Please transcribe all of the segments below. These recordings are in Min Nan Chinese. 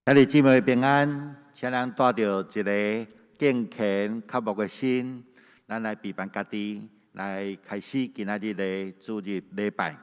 兄弟姊妹平安，請咱帶著一个敬虔渴慕的心，咱來備辦家己，來開始今仔日的主日禮拜。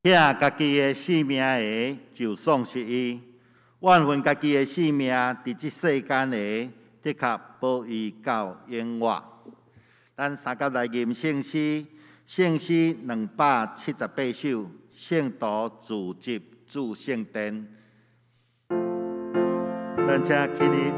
捨家己的性命的，就喪失伊；怨恨家己的性命，佇這世間的，的確保伊到永活。咱三甲來吟聖詩，聖詩278首，聖徒自集主聖殿。咱請起立。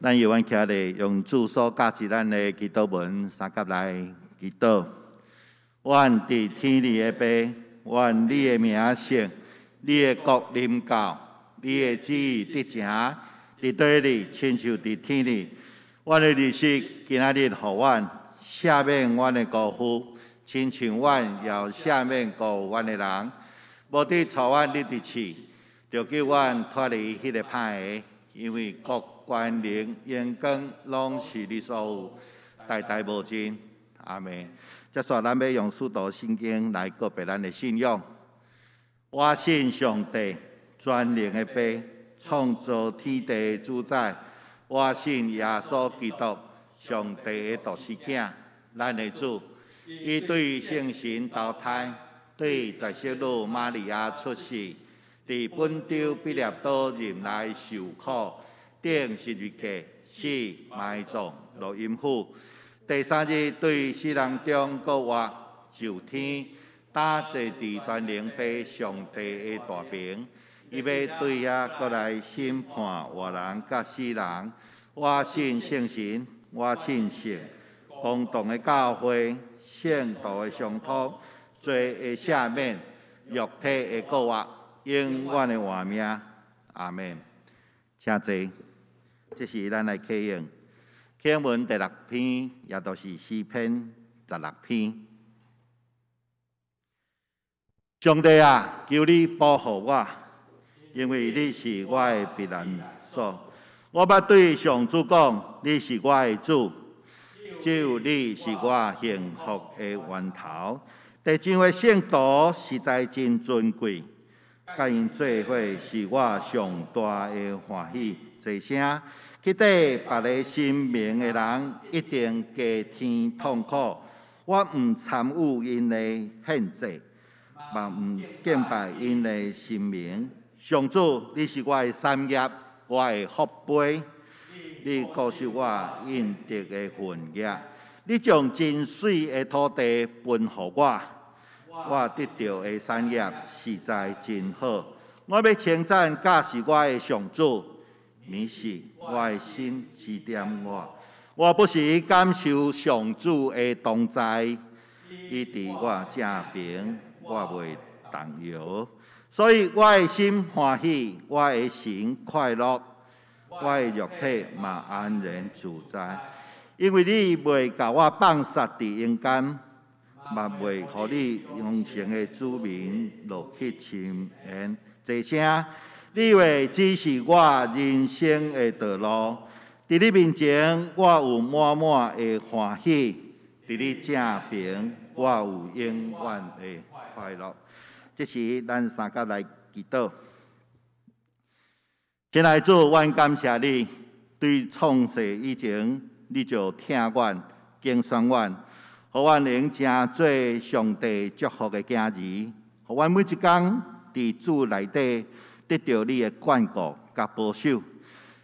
咱猶原徛咧，用主所教示咱的祈禱文，相佮來祈禱。阮佇天裡的父，願你的名聖，你的國臨到，你的旨意得成，佇地裡親像佇天裡。阮的日食今仔日予阮，赦免阮的辜負，親像阮也赦免辜負阮的人。無得帶阮入佇試，著救阮脫離彼个歹的，因為國權能榮光攏是你所有，代代無盡。阿們。接續咱欲用使徒信經來告白咱的信仰。我信上帝，全能的父，創造天地的主宰。我信耶穌基督，上帝的獨生囝，咱的主。伊對聖神投胎，對在聖女瑪利亞出世，佇本丟彼拉多任內受苦，釘十字架，死埋葬，落陰府。第三日對死人中復活，上天，搭坐佇全能父上帝的大爿。伊欲對遐閣來審判活人佮死人。我信聖神，我信聖公同的教會，聖徒的相通，罪的赦免，肉體的復活，永遠的活命。阿們。請坐，這是咱來啟應。啟應文第六篇，也就是詩篇16篇。上帝啊，求你保護我，因為你是我的避難所。我捌對上主講，你是我的主，只有你是我幸福的源頭。地上的聖徒實在真尊貴，佮𪜶做伙是我上大的歡喜。坐聲，去綴別个神明的人，一定加添痛苦。我毋參與𪜶的獻祭，嘛毋敬拜𪜶的神明。上主，你是我的產業，我的福杯，你顧守我應得的份額。你將真媠的土地分予我，我得著的產業實在真好。我欲稱讚教示我的上主，暝時我的心指點我。我不時感受上主的同在，伊佇我正爿，我袂動搖。所以我的心歡喜，我的神快樂，我的肉體嘛安然自在。因為你袂共我放殺佇陰間，嘛袂予你忠誠的子民落去深淵。坐聲，你話指示我人生的道路，佇你面前我有滿滿的歡喜，佇你正爿我有永遠的快樂。這時，咱相佮來祈禱。親愛的主，阮感謝你，對創世以前，你就疼阮、揀選阮，予阮能成做上帝祝福的囝兒，予阮每一工佇主內底得著你的眷顧佮保守。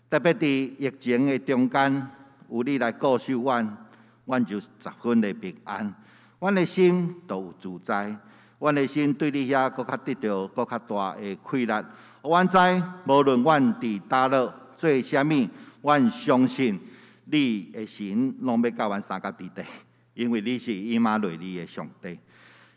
特別佇疫情的中間，有你來顧守阮，阮就十分的平安。阮的心都有自在，阮的心對你遐閣較得著閣較大的氣力。阮知，無論阮佇佗落做啥物，阮相信你的神攏欲佮阮相佮佇底，因為你是以馬內利的上帝。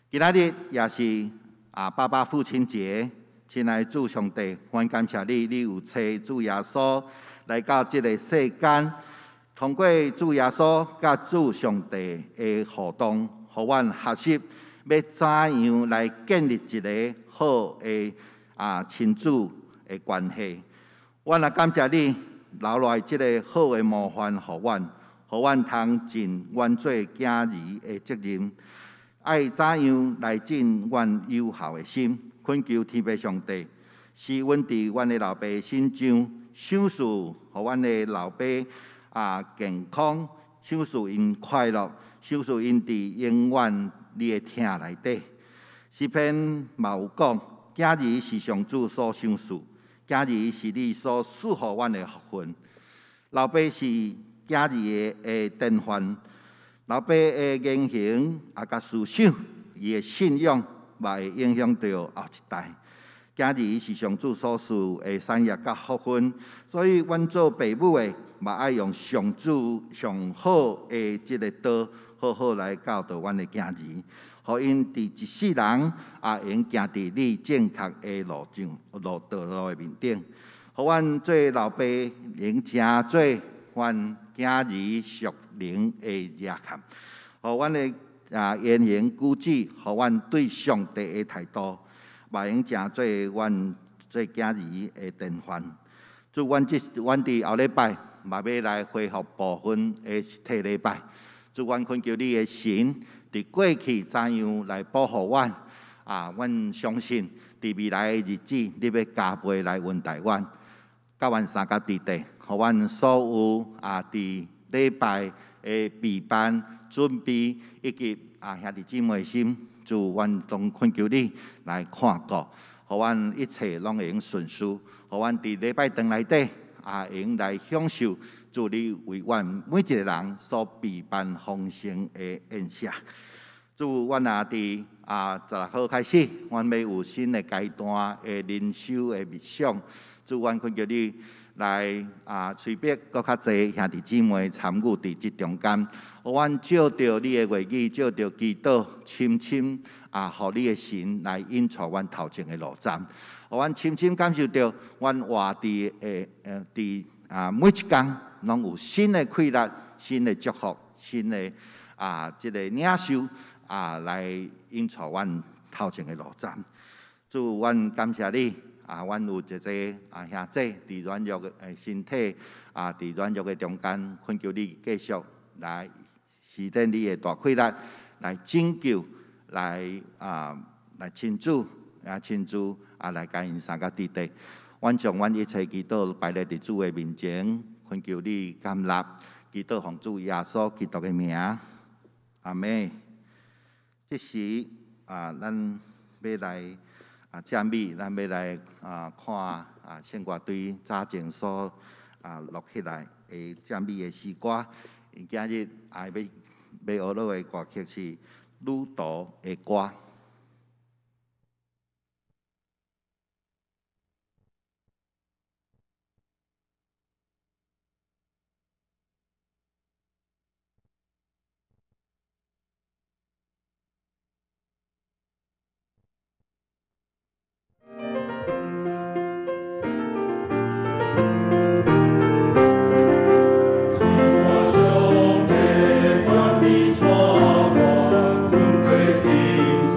今仔日也是爸爸父親節，親愛的主上帝，阮感謝你，你有差主耶穌來到這个世間，通過主耶穌佮主上帝的互動，予阮學習欲怎樣來建立一个好的親子的關係。阮也感謝你留落來這个好的模範予阮，予阮通盡阮做囝兒的責任。愛怎樣來盡阮有孝的心，懇求天父上帝，施恩佇阮的老爸身上，賞賜予阮的老爸健康，賞賜𪜶快樂，賞賜𪜶佇永遠你的疼內底。詩篇嘛有講，囝兒是上主所賞賜，囝兒是你所賜予阮的福分。老爸是囝兒的典範，老爸的言行佮思想，伊的信仰嘛會影響著後一代。囝兒是上主所賜的產業佮福分，所以阮做爸母的，嘛愛用上主上好的這个道，好好來教導阮的囝兒，予𪜶佇一世人也會用行佇你正確的路上路道路的面頂，予阮做老爸能成做阮囝兒屬靈的依靠，予阮的言行舉止，予阮對上帝的態度，嘛會用成做阮做囝兒的典範。主，阮佇後禮拜嘛欲來恢復部分的實體禮拜。主，阮懇求你的神佇過去怎樣來保護阮，阮相信佇未來的日子，你欲加倍來恩待阮，佮阮相佮佇地，予阮所有佇禮拜的備辦準備，以及兄弟姊妹心，主，阮攏懇求你來看顧，予阮一切攏會用順遂，予阮佇禮拜堂內底也會用來享受主你為阮每一個人所備辦豐盛的宴席。主，阮也佇16號開始，阮欲有新的階段的靈修的默想。主，阮懇求你來催逼閣較濟兄弟姊妹參與佇這中間。阮藉著你的話語，藉著祈禱，深深予你的神來引帶阮頭前的路站。予阮深深感受著，阮活佇的佇每一工攏有新的氣力、新的祝福、新的這个領受來引帶阮頭前的路站。主，阮感謝你。阮有一个兄弟佇軟弱的身體佇軟弱的中間，懇求你繼續來施展你的大氣力，來拯救，來親自親自來共𪜶相佮佇地。阮將阮一切祈禱擺列佇主的面前，懇求你甘納，祈禱奉主耶穌基督的名，阿們。這時咱欲來讚美，咱欲來看聖樂隊早前所錄起來的讚美的詩歌。今日欲學落的歌曲是《旅途的歌》。主我上帝，願你帶我，困過今世。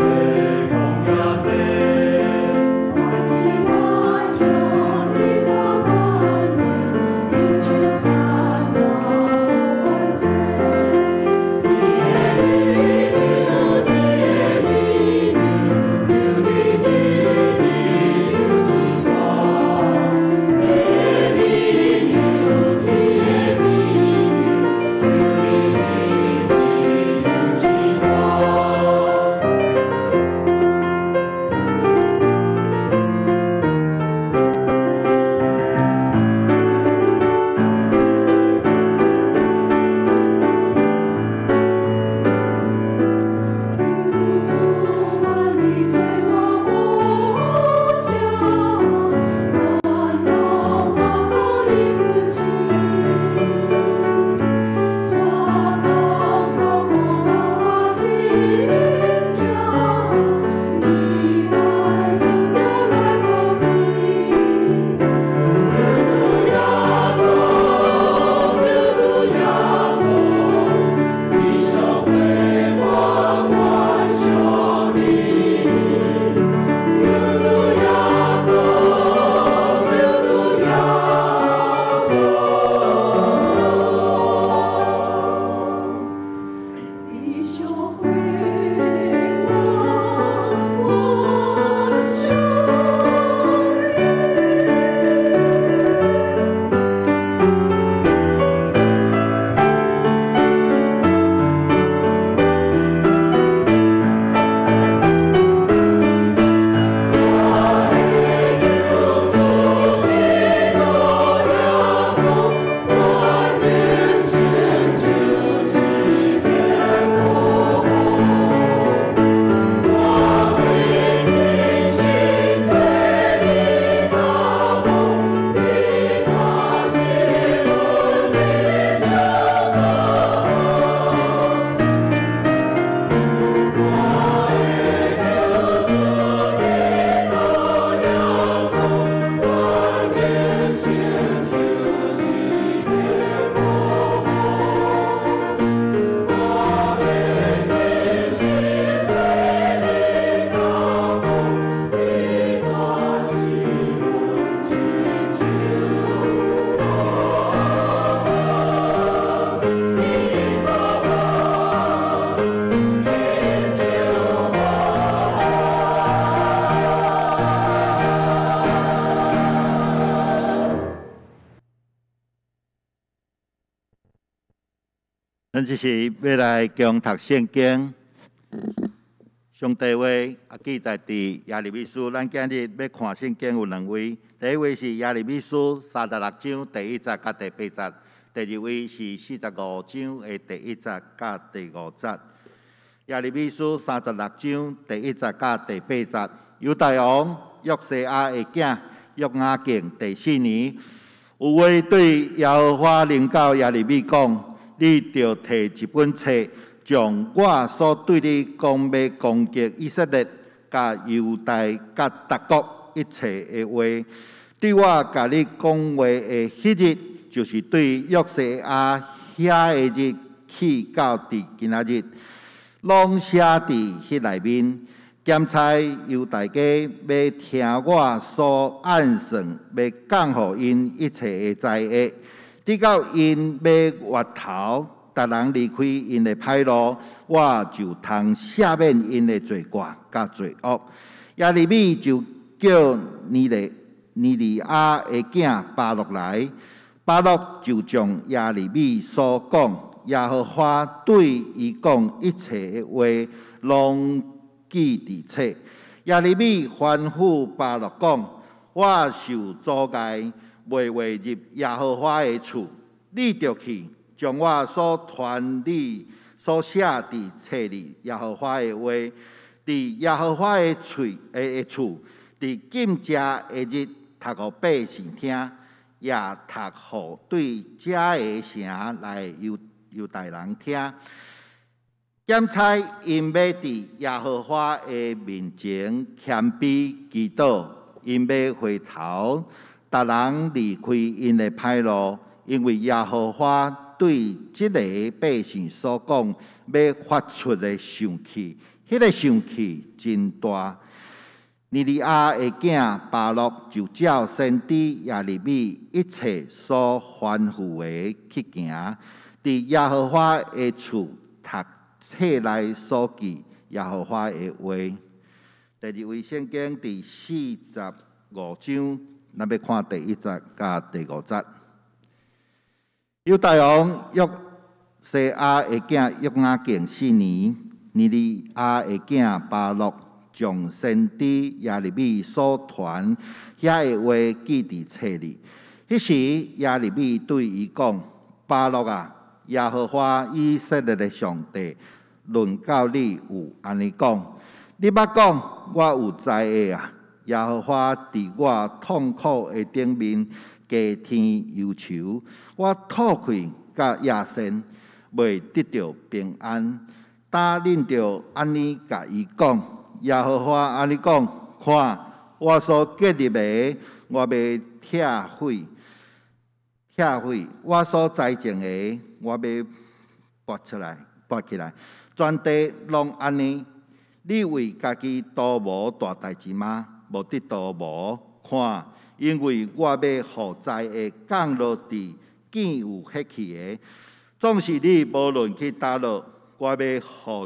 咱這時欲來共讀聖經，上帝話啊記載佇耶利米書。咱今日欲看聖經有兩位，第一位是耶利米書三十六章第一節佮第八節，第二位是四十五章的第一節佮第五節。耶利米書三十六章第一節佮第八節，猶大王約西亞的囝約雅敬第四年，有話對耶和華臨到耶利米講：你著提一本冊，將我所對你講欲攻擊以色列、佮猶大、佮逐國一切的話，對我共你講話的彼日，就是對約西亞遐的日起到佇今仔日，攏寫佇彼內面。檢查猶大家欲聽我所按算欲降予𪜶一切的災厄，直到𪜶欲回頭，逐人離開𪜶的歹路，我就通赦免𪜶的罪過佮罪惡。耶利米就叫尼利亞的囝巴錄來，巴錄就將耶利米所講耶和華對伊講一切的話，攏記佇冊。耶利米吩咐巴錄講：我受阻礙，袂話入耶和華的厝，你著去，將我所傳你所寫佇冊裡耶和華的話，佇耶和華的喙的厝，佇禁食的日讀予百姓聽，也讀予對這个城來猶大人聽。檢查𪜶欲佇耶和華的面前謙卑祈禱，𪜶欲回頭，逐人離開𪜶的歹路，因為耶和華對這个百姓所講欲發出的生氣，彼個生氣真大。尼利亞的囝巴錄就照先知耶利米一切所吩咐的去行，佇耶和華的厝讀冊內所記耶和華的話。第二位聖經佇四十五章，咱欲看第一節佮第五節。猶大王約西亞的囝約雅敬四年，尼利亞的囝巴錄將先知耶利米所傳遐的話記佇冊裡。彼時耶利米對伊講：巴錄啊，耶和華以色列的上帝論到你有按呢講：你捌講我有才藝啊！耶和華佇我痛苦的頂面加添憂愁，我吐氣佮厭糞，袂得著平安。今恁著按呢共伊講：耶和華按呢講，看我所建立的，我欲拆毀；拆毀我所栽種的，我欲拔出來、拔起來。全地攏按呢，你為家己圖謀大代誌嗎？無得圖謀。看，因為我欲予災厄降落佇見有血氣的，縱使你無論去佗落，我欲予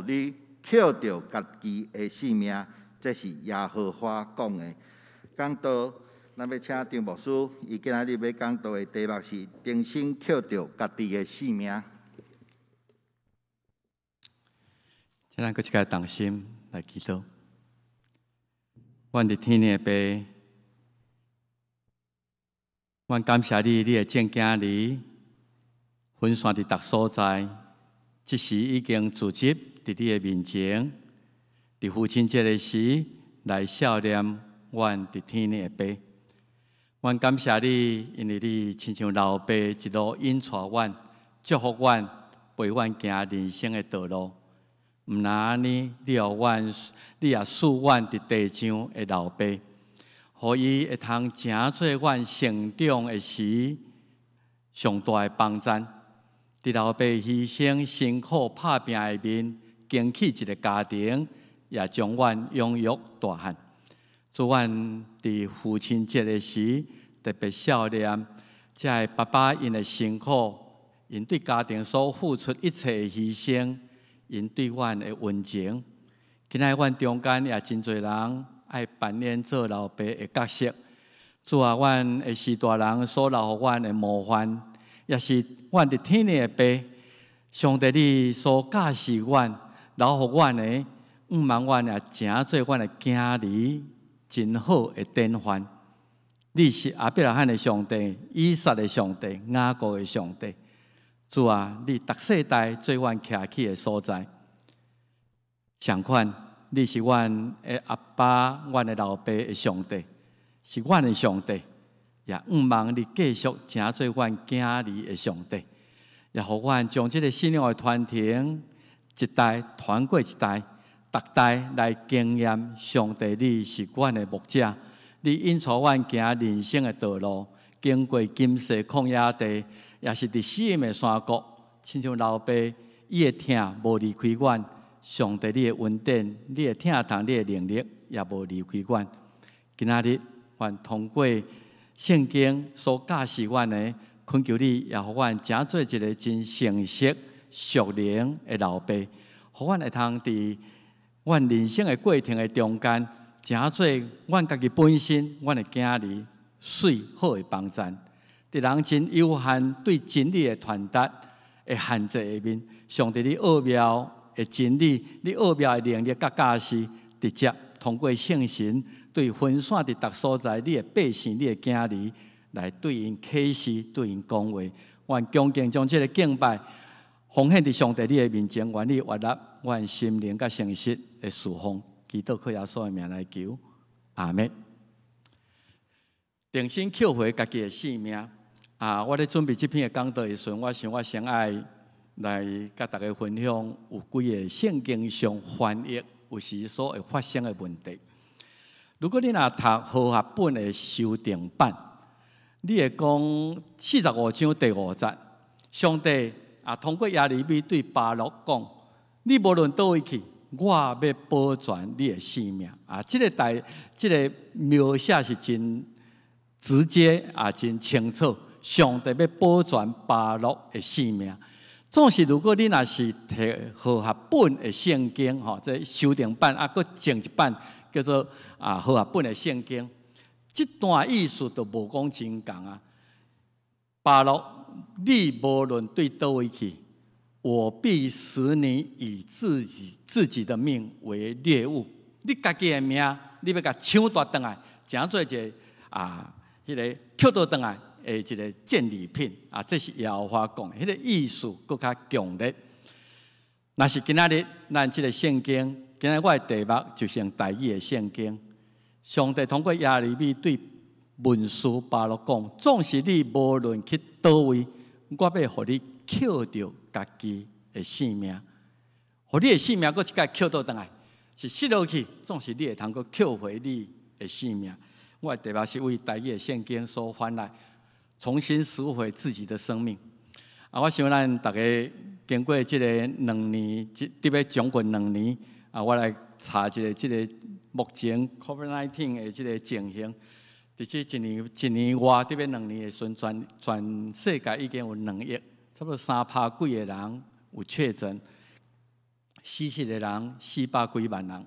你扣著家己的性命。這是耶和華講的。講道，咱欲請張牧師，伊今仔日欲講道的題目是：重新扣著家己的性命。請咱閣一擺同心來祈禱。阮佇天的父，阮感謝你，你的眾囝兒分散佇逐所在，這時已經聚集佇你的面前，佇父親節的時來孝念阮佇天的爸。阮感謝你，因為你親像老爸一路引帶阮，祝福阮，陪阮行人生的道路。毋但按呢，你予阮，你也賜阮佇地上的老爸，予伊會通成做阮成長的時上大的幫贊。佇老爸犧牲辛苦拍拚的面，撐起一个家庭，也將阮養育大漢。祝阮佇父親節的時，特別孝念這个爸爸𪜶的辛苦，𪜶對家庭所付出一切的犧牲。𪜶對阮的溫情，今仔阮中間也真濟人愛扮演做老爸的角色。主啊，阮的序大人所留予阮的模範，也是阮佇天的爸，上帝你所教示阮，留予阮的，向望阮也成做阮的囝兒真好的典範。你是亞伯拉罕的上帝、以撒的上帝、雅各的上帝。主啊，你逐世代做阮徛起的所在。相款，你是阮的阿爸、阮的老爸的上帝，是阮的上帝。也向望你繼續成做阮囝兒的上帝，也予阮將這个信仰的傳承一代傳過一代，逐代來經驗上帝，你是阮的牧者，你引帶阮行人生的道路，經過金色曠野地，也是佇死蔭的山谷，親像老爸伊的疼無離開阮，上帝你的恩典、你的疼痛、你的能力也無離開阮。今仔日，阮通過聖經所教示阮的，懇求你也予阮成做一个真誠實、屬靈的老爸，予阮會通佇阮人生的過程的中間，成做阮家己本身、阮的囝兒媠好的幫贊。佇人真有限對真理的傳達的限制下面，上帝你奧妙的真理、你奧妙的能力佮教示，直接通過聖神對分散佇逐所在，你的百姓、你的囝兒來對𪜶啟示、對𪜶講話。阮恭敬將這个敬拜奉獻佇上帝你的面前，願你悅納阮心靈佮誠實的侍奉，祈禱靠耶穌的名來求，阿們。重新抾回家己的性命啊！我咧準備這篇的講道的時陣，我想我先愛來佮大家分享有幾个聖經上翻譯有時所會發生的問題。如果你若讀和合本的修訂版，你會講45章第5節，上帝啊通過耶利米對巴錄講：你無論佗位去，我欲保全你的性命。啊，這个代，這个描寫是真直接啊，真清楚。上帝欲保全巴錄的性命。總是如果你若是提和合本的聖經，吼，這修訂版啊，閣前一版叫做啊和合本的聖經，這段意思就無講真仝啊。巴錄，你無論對佗位去，我必使你以自己的命為獵物。你家己的命，你欲共搶奪轉來，成做一个啊，彼个抾倒轉來的一个戰利品啊！這是耶和華講的，彼个意思閣較強烈。若是今仔日咱這个聖經，今仔日我的題目就是用台語的聖經。上帝通過耶利米對文士巴錄講：總是你無論去佗位，我欲予你抾著家己的性命，予你的性命閣一擺抾倒轉來，是失落去，總是你會通閣抾回你的性命。我的題目是為台語的聖經所翻來，重新拾回自己的生命。啊，我想咱逐家經過這个兩年，特別將近兩年，啊，我來查一下這个目前 COVID-19 的這个情形。佇這一年一年外，特別兩年的時陣，全世界已經有2億，差不多3趴幾个人有確診，死死的人400幾萬人。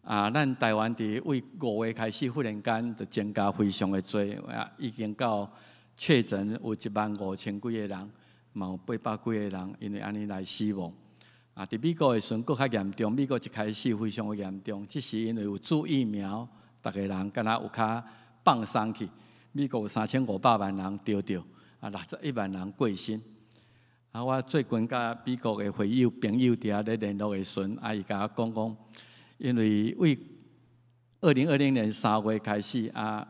啊，咱台灣佇為5月開始，忽然間就增加非常的濟，啊，已經到確診有1萬5千幾个人，嘛有800幾个人因為按呢來死亡。啊，佇美國的時陣閣較嚴重，美國一開始非常的嚴重，只是因為有注疫苗，逐个人敢若有較放鬆去。美國有3500萬人著著，啊，61萬人過身。啊，我最近佮美國的會友朋友佇遐咧聯絡的時陣，啊，伊共我講講，因為為2020年3月開始啊，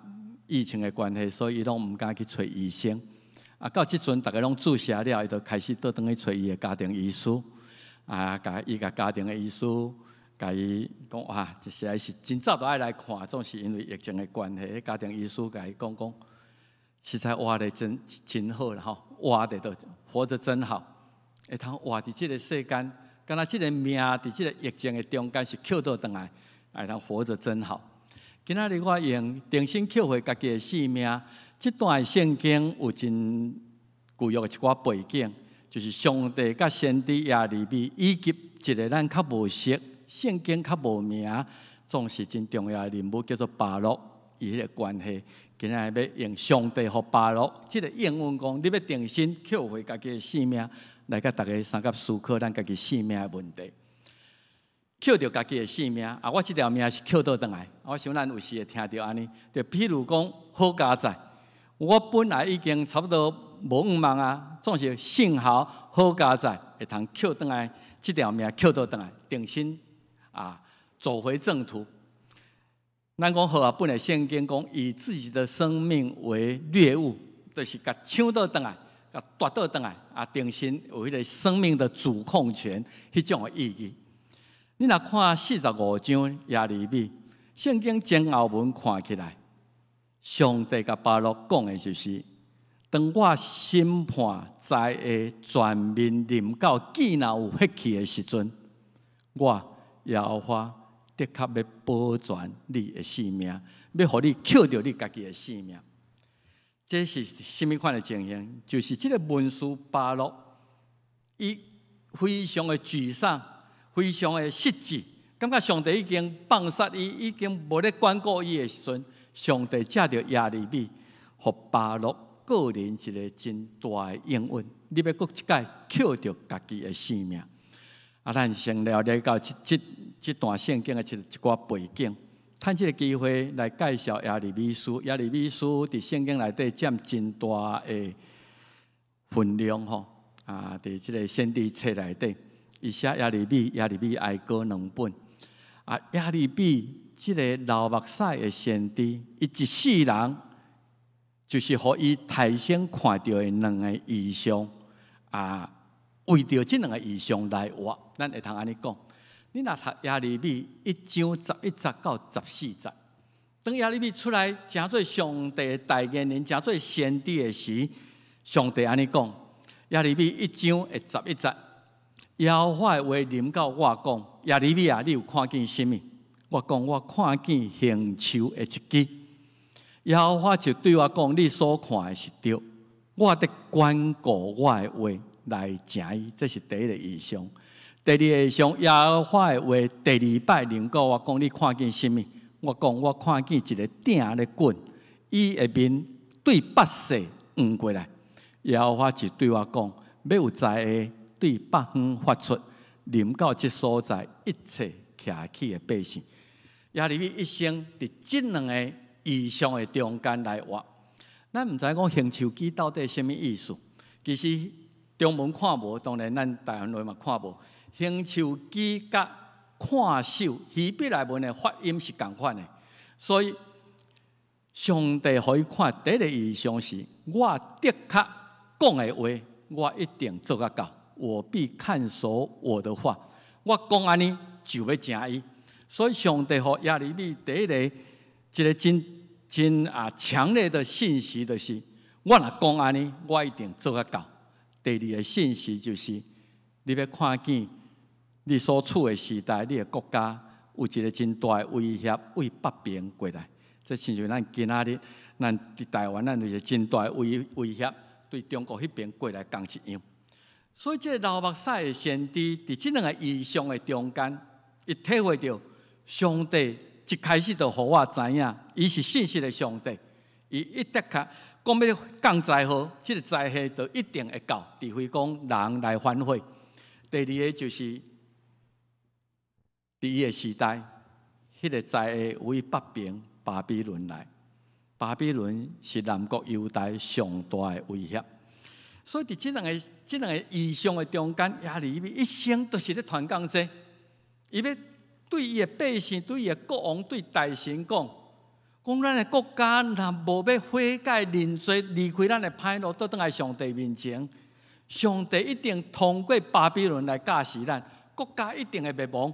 疫情的關係，所以伊攏毋敢去揣醫生。啊，到這陣逐家攏注射了，伊就開始倒轉去揣伊的家庭醫師。啊，共伊共家庭的醫師，共伊講哇，這實在是真早就愛來看，總是因為疫情的關係，家庭醫師共伊講講，實在活得真真好啦吼，活得都活著真好，會通活佇這个世間，敢若這个命佇這个疫情的中間是抾倒轉來，會通活著真好。今仔日我用重新抾回家己的性命，這段聖經有真舊約的一寡背景，就是上帝佮先知耶利米以及一个咱較無熟、聖經較無名，總是真重要的人物，叫做巴錄，伊彼个關係。今仔日欲用上帝予巴錄這个應允講，你欲重新抾回家己的性命，來佮大家相佮思考咱家己性命的問題。抾著家己的性命啊！我這條命是抾倒轉來。我想咱有時會聽著按呢，就譬如講好佳哉，我本來已經差不多無向望啊，總是幸好好佳哉會通抾轉來，這條命抾倒轉來，重新啊走回正途。咱講和合本的聖經講，以自己的生命為掠物，就是共搶倒轉來，共奪倒轉來啊，重新有彼個生命的主控權，彼種的意義。你若看45章耶利米，聖經前後文看起來，上帝共巴錄講的就是，當我審判災禍全面臨到見若有血氣的時陣，我耶和華的確欲保全你的性命，欲予你抾著你家己的性命。這是啥物款的情形？就是這个文士巴錄，伊非常的沮喪，非常的失志，感覺上帝已經放殺伊，已經無咧關顧伊的時陣，上帝藉著耶利米，予巴錄個人一个真大的應允，你欲閣一擺抾著家己的性命。啊，咱先了解到這段聖經的一寡背景，趁這个機會來介紹耶利米書。耶利米書佇聖經內底佔真大的分量吼，啊，佇這个先知冊內底。伊寫耶利米、耶利米哀歌兩本。啊，耶利米這个流目屎的先知，伊一世人就是予伊頭先看著的兩个異象，啊，為著這兩个異象來活。咱會通按呢講，你若讀耶利米1章11節到14節，當耶利米出來成做上帝代言人，成做先知的時，上帝按呢講，耶利米1章的11節。耶和華的話臨到我講：耶利米啊，你有看見啥物？我講，我看見杏樹的一枝。耶和華就對我講：你所看的是對，我得堅固我的話來成伊。這是第一个異象。第二个異象，耶和華的話第二擺臨到我講：你看見啥物？我講，我看見一个鼎咧滾，伊的面對北勢向過來。耶和華就對我講：欲有災禍對北方發出，臨到這所在一切徛起的百姓。耶利米一生佇這兩个異象的中間來活。咱毋知講杏樹枝到底啥物意思？其實中文看無，當然咱台灣話嘛看無。杏樹枝佮看守希伯來文的發音是仝款的，所以上帝予伊看第一个異象是，我的確講的話，我一定做甲到。我必看守我的話，我講按呢就欲成伊。所以上帝予耶利米第一个一个真真啊強烈的信息，就是我若講按呢，我一定做甲到。第二个信息就是，你欲看見你所處的時代，你的國家有一个真大的威脅對北邊過來。這親像咱今仔日，咱佇台灣，咱就是真大的威脅對中國彼邊過來仝一樣。所以，這个流目屎的先知，佇這兩个異象的中間，伊體會著上帝一開始就予我知影，伊是信實的上帝。伊一的確講欲降災禍，這个災禍就一定會到，除非講人來反悔。第二个就是佇伊的時代，彼个災禍對北邊巴比倫來，巴比倫是南國猶大上大的威脅。所以，佇這兩个異象的中間，耶利米一生都是咧傳講這，伊欲對伊的百姓、對伊的國王、對大臣講，講咱的國家若無欲悔改認罪，離開咱的歹路，倒轉來上帝面前，上帝一定通過巴比倫來教示咱，國家一定會滅亡。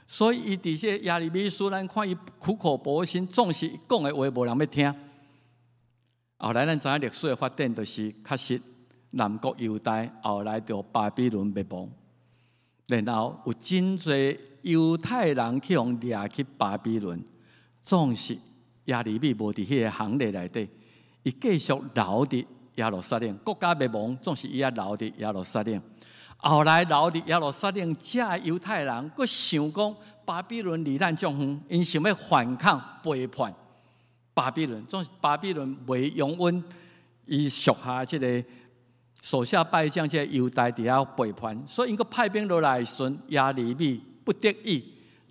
所以，伊佇這耶利米書，咱看伊苦口婆心，總是講的話無人欲聽。後來，咱知影歷史的發展，就是確實南國猶大後來就巴比倫滅亡，然後有真濟猶太人去予掠去巴比倫，總是耶利米無佇彼个行列內底，伊繼續留佇耶路撒冷。國家滅亡，總是伊猶留佇耶路撒冷。後來留佇耶路撒冷遮猶太人，閣想講巴比倫離咱足遠，𪜶想欲反抗背叛巴比倫，總是巴比倫袂容允伊屬下這个。手下敗將這個猶大佇遐背叛，所以𪜶閣派兵落來的時陣，耶利米不得已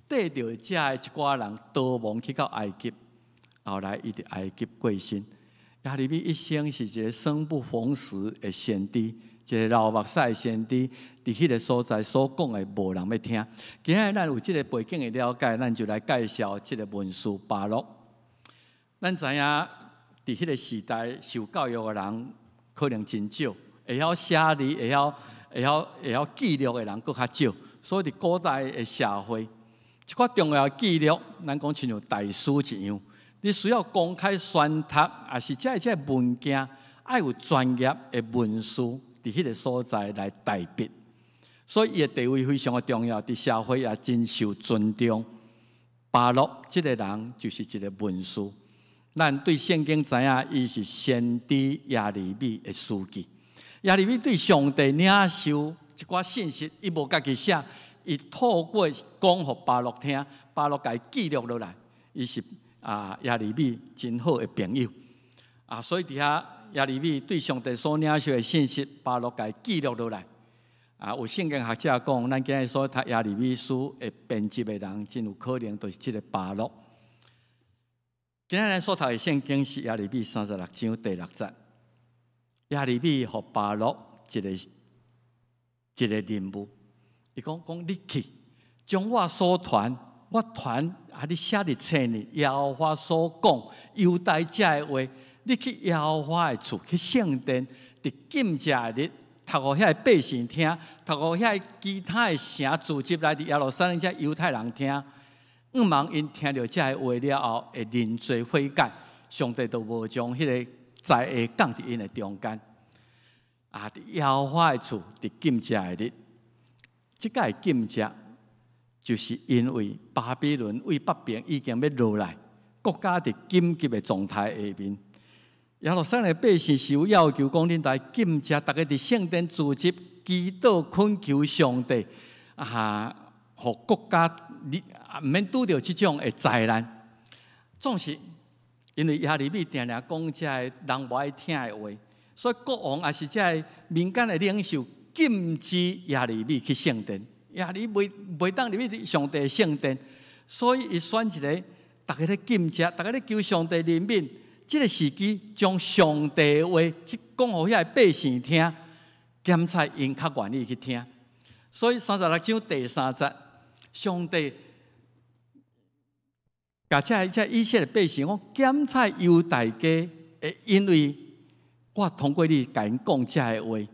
綴著遮的一寡人逃亡去到埃及。後來伊佇埃及過身。耶利米一生是一個生不逢時的先知，一個流目屎的先知，佇彼個所在所講的無人欲聽。今仔日咱有這個背景的了解，咱就來介紹這個文士巴錄。咱知影佇彼個時代受教育的人可能真少，會曉寫字、會曉記錄的人閣較少，所以佇古代的社會，一寡重要的記錄，咱講親像大書一樣，你需要公開宣讀，抑是這個文件，愛有專業的文士佇彼個所在來代筆，所以伊的地位非常的重要，佇社會也真受尊重。巴錄這個人就是一個文士。咱對聖經知影，伊是先知耶利米的書記。耶利米對上帝領受一寡信息，伊無家己寫，伊透過講予巴錄聽，巴錄共伊記錄落來。伊是耶利米真好的朋友啊，所以佇遐耶利米對上帝所領受的信息，巴錄共伊記錄落來。啊，有聖經學者講，咱今日所讀耶利米書的編輯的人，真有可能就是這個巴錄。今仔日咱所讀的聖經是耶利米三十六章第六節。耶利米予巴錄一個一個任務，伊講講你去將我所傳，我傳啊，你寫佇冊呢，耶和華所講猶大遮的話，你去耶和華的厝，去聖殿，佇禁食的日，讀予遐个百姓聽，讀予遐个其他的城聚集來佇耶路撒冷遮猶太人聽。向望𪜶聽著這个話了後，會認罪悔改，上帝就無將彼個災禍降佇𪜶的中間。啊，佇耶和華的厝，佇禁食的日，這擺禁食，就是因為巴比倫對北邊已經欲落來，國家佇緊急的狀態下面。耶路撒冷的百姓是有要求講，恁來禁食，逐家佇聖殿聚集，祈禱懇求上帝，啊，予國家你毋免拄著這種的災難。總是因為耶利米定定講這个人無愛聽的話，所以國王抑是這个民間的領袖禁止耶利米去聖殿。耶利米袂當入去上帝聖殿，所以伊選一个逐家咧禁食，逐家咧求上帝憐憫。這個時機將上帝的話去講予遐个百姓聽，檢查𪜶較願意去聽。所以三十六章第三節，上帝共這以色列百姓講，檢查猶大家會因為我通過你共𪜶講這个話，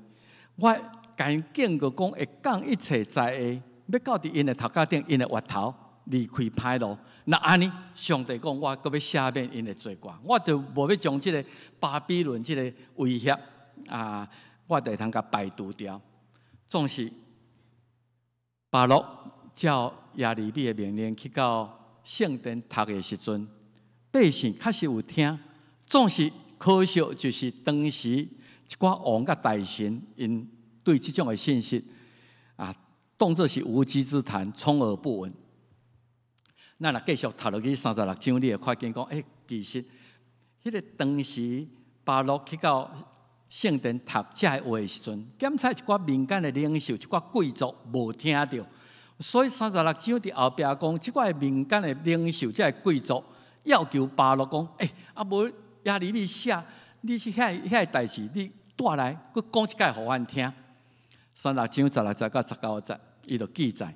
我共𪜶警告講會降一切災禍，欲到佇𪜶的頭殼頂，𪜶的額頭離開歹路。若按呢，上帝講我閣欲赦免𪜶的罪過，我就無欲將這个巴比倫這个威脅啊，我就會通共排除掉。總是巴錄照耶利米的命令去到聖殿讀的時陣，百姓確實有聽，總是可惜就是當時一寡王佮大臣，𪜶對這種的信息啊，當作是無稽之談，充耳不聞。咱若繼續讀落去三十六章，你會看見講，欸，其實彼个當時巴錄去到聖殿讀這个話的時陣，檢查一寡民間的領袖、一寡貴族無聽著，所以三十六章佇後壁講，這寡民間的領袖、這个貴族要求巴錄講，欸，啊無耶利米寫，你是遐个代誌，你帶來，閣講一擺予阮聽。三十六章十六節到十九節，伊就記載，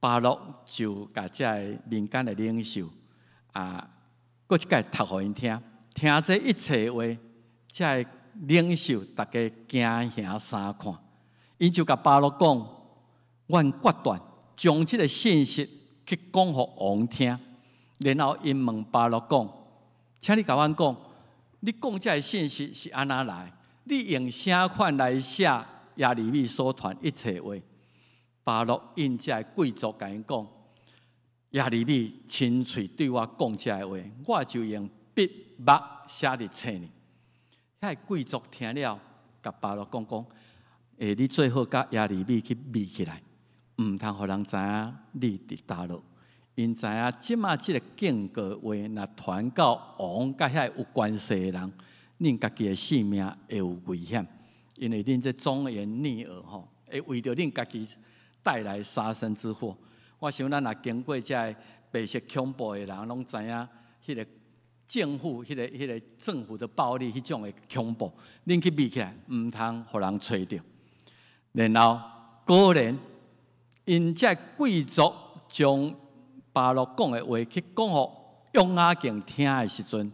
巴錄就共這个民間的領袖啊，閣一擺讀予𪜶聽，聽這一切話，這个領袖逐家驚惶相看，𪜶就共巴錄講，阮決斷將這个信息去講予王聽，然後𪜶問巴錄講，請你共阮講，你講這个信息是按怎來？你用啥款來寫耶利米所傳一切話？巴錄應這个貴族共𪜶講，耶利米親喙對我講這个話，我就用筆墨寫佇冊呢。遐个貴族聽了，共巴錄講講，欸，你最好共耶利米去秘起來，毋通予人知影你佇佗落。𪜶知影這馬這个警告話，若傳到王佮遐有關係的人，恁家己的性命會有危險。因為恁這忠言逆耳吼，會為著恁家己帶來殺身之禍。我想咱若經過這个白色恐怖的人，攏知影彼个政府、彼个政府的暴力，彼種的恐怖。恁去避起來，毋通予人揣著。然後果然，𪜶這貴族將巴錄講的話去講予約雅敬聽的時陣，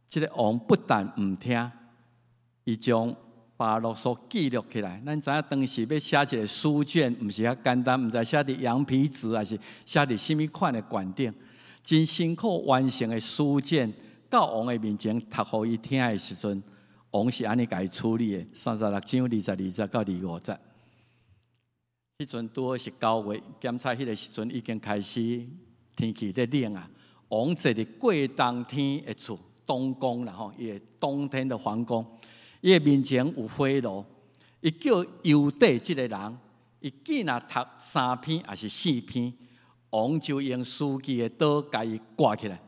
這个王不但毋聽，伊將巴錄所記錄起來。咱知影當時欲寫一个書卷，毋是遐簡單，毋知寫佇羊皮紙，抑是寫佇啥物款的卷頂，真辛苦完成的書卷，到王的面前讀予伊聽的時陣，王是按呢共伊處理的。36章22節到25節。彼陣拄好是9月，檢查彼个時陣已經開始天氣咧冷啊。王坐佇過冬天的厝，冬宮啦吼，伊的冬天的皇宮，伊的面前有火爐，伊叫猶底這个人，伊見若讀三篇抑是四篇，王就用書記的刀共伊割起來，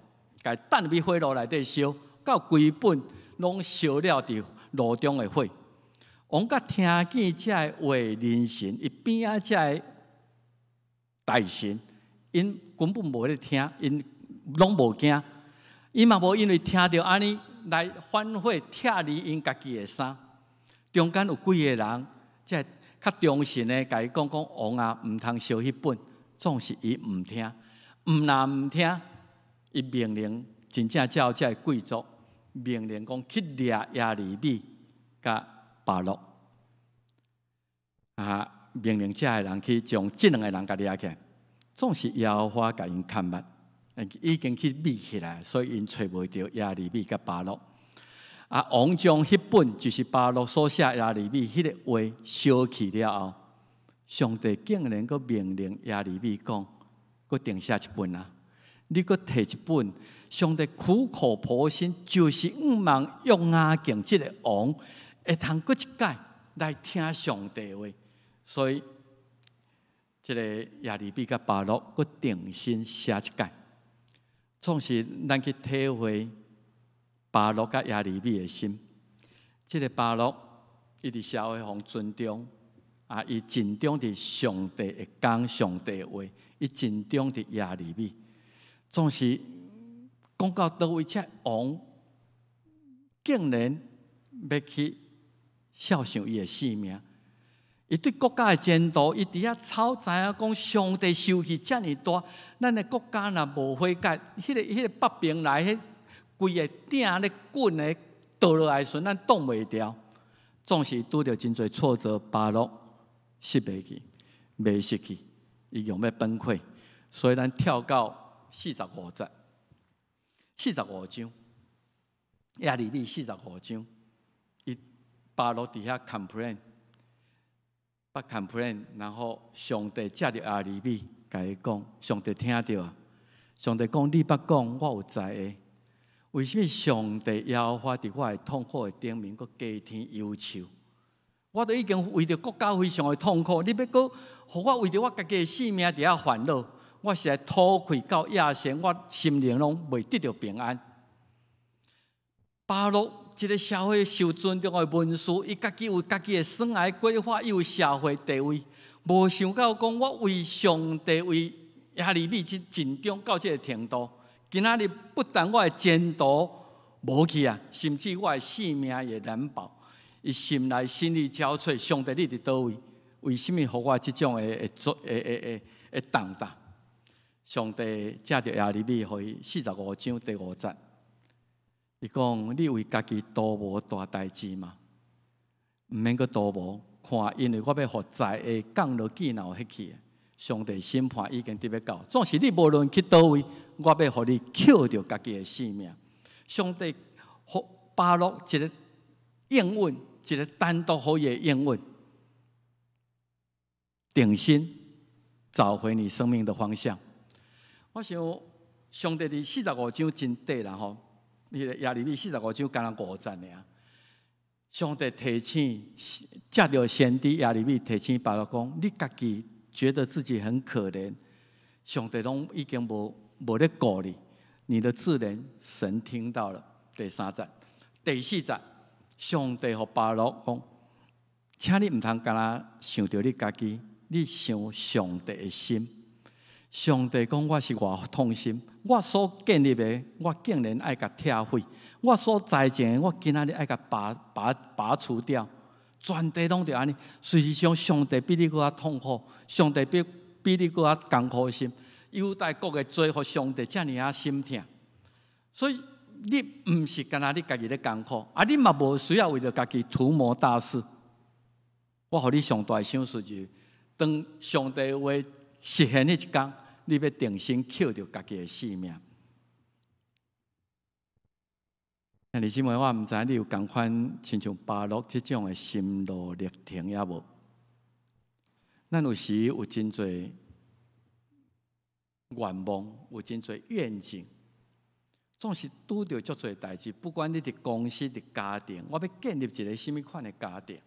共伊擲入去火爐內底燒，到規本攏燒了佇爐中的火。王佮聽見這个話人臣，伊邊仔這个大臣，𪜶根本無咧聽，𪜶攏無驚，伊嘛無因為聽著按呢來反悔拆離𪜶家己的衫。中間有幾个人，這較忠心的，共伊講講王啊，毋通燒彼本，總是伊毋聽，毋但毋聽，伊命令真正照這个貴族命令講去掠耶利米佮巴錄啊，命令這个人去將這兩个人共掠起來，總是耶和華共𪜶看目，已經去秘起來，所以𪜶揣無著耶利米佮巴錄。啊，王將彼本就是巴錄所寫耶利米彼个話燒去了後，上帝竟然閣命令耶利米講，閣重寫一本啊！你閣提一本，上帝苦口婆心，就是向望約雅敬這个王會通閣一擺來聽上帝話，所以這个耶利米佮巴錄閣重新寫一擺，總是咱去體會巴錄佮耶利米的心。這个巴錄伊佇社會予尊重，啊，伊盡忠佇上帝的講上帝話，伊盡忠佇耶利米，總是講到佗位，這王竟然欲去肖想伊的性命，伊對國家的前途，伊佇遐吵，知影講上帝受氣遮爾大，咱的國家若無悔改，彼个北邊來，彼規个鼎咧滾的倒落來時陣，咱擋袂牢。總是拄著真濟挫折，巴錄失袂去，袂失去，伊用欲崩潰。所以咱跳到四十五節，四十五章，耶利米四十五章。巴錄佇遐 complain，捌 complain，然後上帝藉著耶利米共伊講，上帝聽著啊，上帝講你捌講，我有知的。為啥物上帝耶和華佇我的痛苦的頂面，閣加添憂愁？我都已經為著國家非常的痛苦，你欲閣予我為著我家己的性命佇遐煩惱？我實在吐氣到夜深，我心靈攏袂得著平安。巴錄一个社會受尊重的文書，伊家己有家己的生涯規劃，伊有社會地位，無想到講我為上帝為耶利米去盡忠到這个程度，今仔日不但我的前途無去啊，甚至我的性命也難保。伊心內心力交瘁，上帝你佇佗位？為啥物予我這種的的做的的的的重擔？上帝藉著耶利米，予伊四十五章第五節。伊講：你為家己圖謀大代誌嗎？毋免閣圖謀，看，因為我欲予災禍降落見若有彼去。上帝審判已經佇欲到，總是你無論去佗位，我欲予你扣著家己的性命。上帝予巴錄一个應允，一个單獨予伊的應允，定心找回你生命的方向。我想上帝佇四十五章真短啦吼。彼个耶利米四十五章敢若五節爾。上帝提醒，藉著先知耶利米提醒巴錄講：你家己覺得自己很可憐，上帝攏已經無咧顧你，你的自憐神聽到了。第三節、第四節，上帝予巴錄講：請你毋通干焦想著你家己，你想上帝的心。上帝講我是偌痛心，我所建立的，我竟然愛共拆毀；我所栽種的，我今仔日愛共拔拔拔除掉。全地攏著按呢。事實上，上帝比你閣較痛苦，上帝比你閣較艱苦心。猶大國的罪，予上帝遮爾仔心疼。所以你毋是干焦你家己咧艱苦，啊，你嘛無需要為著家己圖謀大事。我予你上大的賞賜就是，當上帝話實現彼一工，你欲重新抾著家己的性命。兄弟姊妹，我毋知你有仝款親像巴錄這種的心路歷程抑無？咱有時有真濟願望，有真濟願景，總是拄著足濟代誌。不管你佇公司、佇家庭，我欲建立一个啥物款的家庭？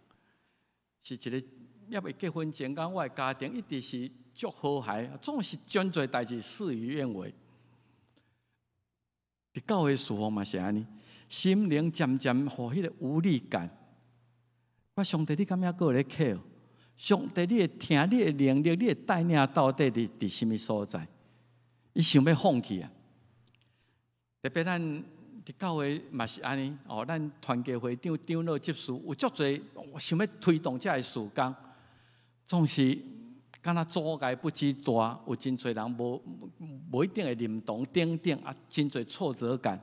是一个猶未結婚前，講我的家庭一直是足和諧，總是真濟代誌事與願違。佇教會事奉嘛是按呢，心靈漸漸予彼个無力感。我上帝，你敢猶閣有咧 care？上帝，你會聽，你的能力，你的帶領到底佇啥物所在？伊想欲放棄啊！特別咱佇教會嘛是按呢哦，咱團契會長、長老執事有足濟想欲推動這个事工，總是敢若阻礙不知大，有真濟人無一定會認同等等啊，真濟挫折感，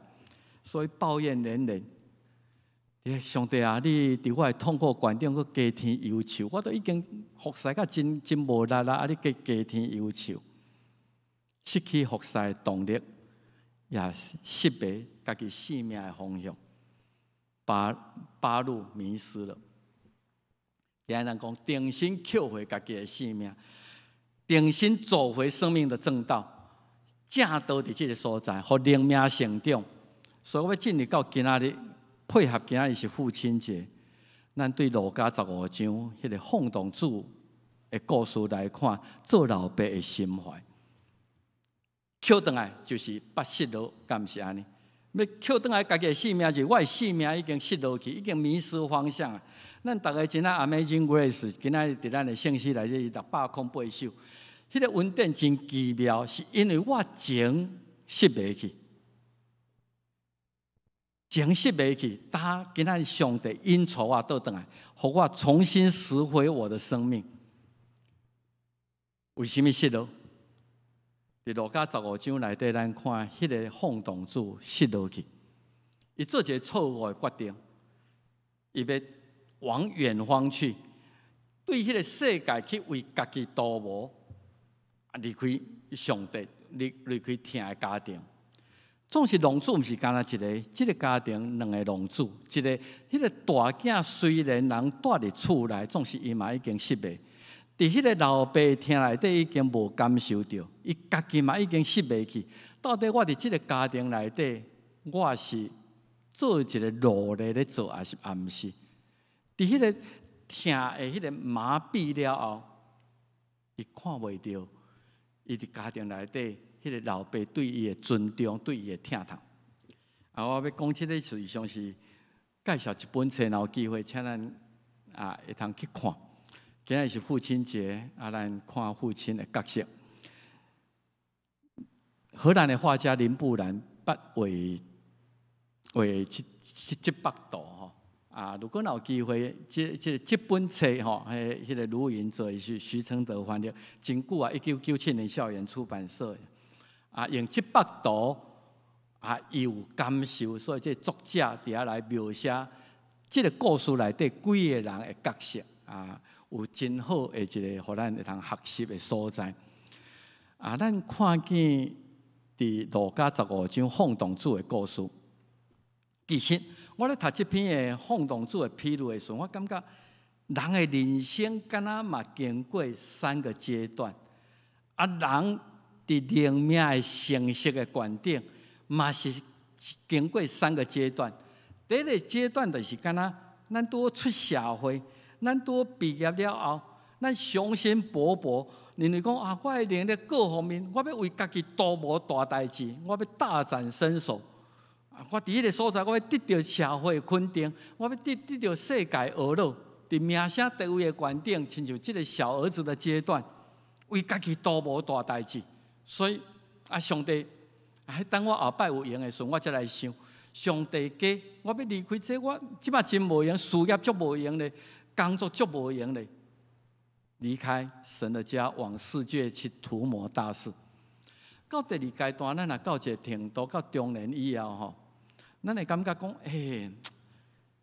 所以抱怨連連。上帝啊，你佇我的痛苦懸頂閣加添憂愁，我都已經服侍甲真真無力啦，啊！你閣加添憂愁，失去服侍的動力，也失迷家己性命的方向，巴錄迷失了。今日咱講，重新抾回家己的性命，重新走回生命的正道，正道佇這个所在，予靈命成長。所以我欲進入到今仔日，配合今仔日是父親節，咱對路加十五章彼个放蕩子的故事來看，做老爸的心懷。抾轉來就是捌失落，敢毋是按呢？欲抾轉來家己的性命，就是我的性命已經失落去，已經迷失方向啊！咱逐个真愛 Amazing Grace，今仔日佇咱的聖詩內底608首，彼个恩典真奇妙，是因為我前失迷去，前失迷去，但今仔日上帝引帶我倒轉來，予我重新拾回我的生命。為啥物失落？佇路加十五章內底，咱看彼个放蕩子失落去，伊做一个錯誤的決定，伊欲往遠方去，對彼个世界去為家己圖謀，啊，離開上帝，離開疼的家庭。總是浪子，毋是干焦一个，這个家庭兩个浪子，一个彼个大囝雖然人蹛佇厝內，總是伊嘛已經失迷。佇彼个老爸疼內底已經無感受著，伊家己嘛已經失迷去。到底我佇這个家庭內底，我是做一个奴隸咧做，抑是毋是？佇彼个疼的彼个麻痹了後，伊看袂著，伊佇家庭內底彼个老爸對伊的尊重，對伊的疼痛。啊，我欲講這个實際上是介紹一本冊，若有機會請咱啊會通去看。今仔日是父親節，啊，咱看父親的角色。荷蘭的畫家林布蘭捌畫畫這這幅圖吼。啊，如果若有機會，這本冊吼，彼个盧雲做是徐承德翻譯，真久啊，1997年校園出版社。啊，用這幅圖啊，伊有感受，所以這作者佇遐來描寫這个故事內底幾个人的角色啊。有真好的一个，予咱會通學習的所在。啊，咱看見佇路加十五章放蕩子的故事。其實我咧讀這篇的放蕩子的譬喻的時陣，我感覺人的人生敢若嘛經過三個階段。啊，人佇靈命的成熟的觀點，嘛是經過三個階段。第一個階段就是敢若咱拄出社會。咱拄畢業了後，咱雄心勃勃，認為講啊，我的能力各方面，我欲為家己圖謀大代誌，我欲大展身手。啊，我佇彼个所在，我欲得著社會肯定，我欲得著世界呵咾。佇名聲地位的懸頂，親像這个小兒子的階段，為家己圖無大代誌，所以啊，上帝啊，等我後擺有閒的時陣，我才來想。上帝家，我欲離開這，我這擺真無閒，事業足無閒咧，工作足無閒咧，離開神的家，往世界去圖謀大事。到第二階段，咱若到一個程度，到中年以後吼，咱會感覺講，欸，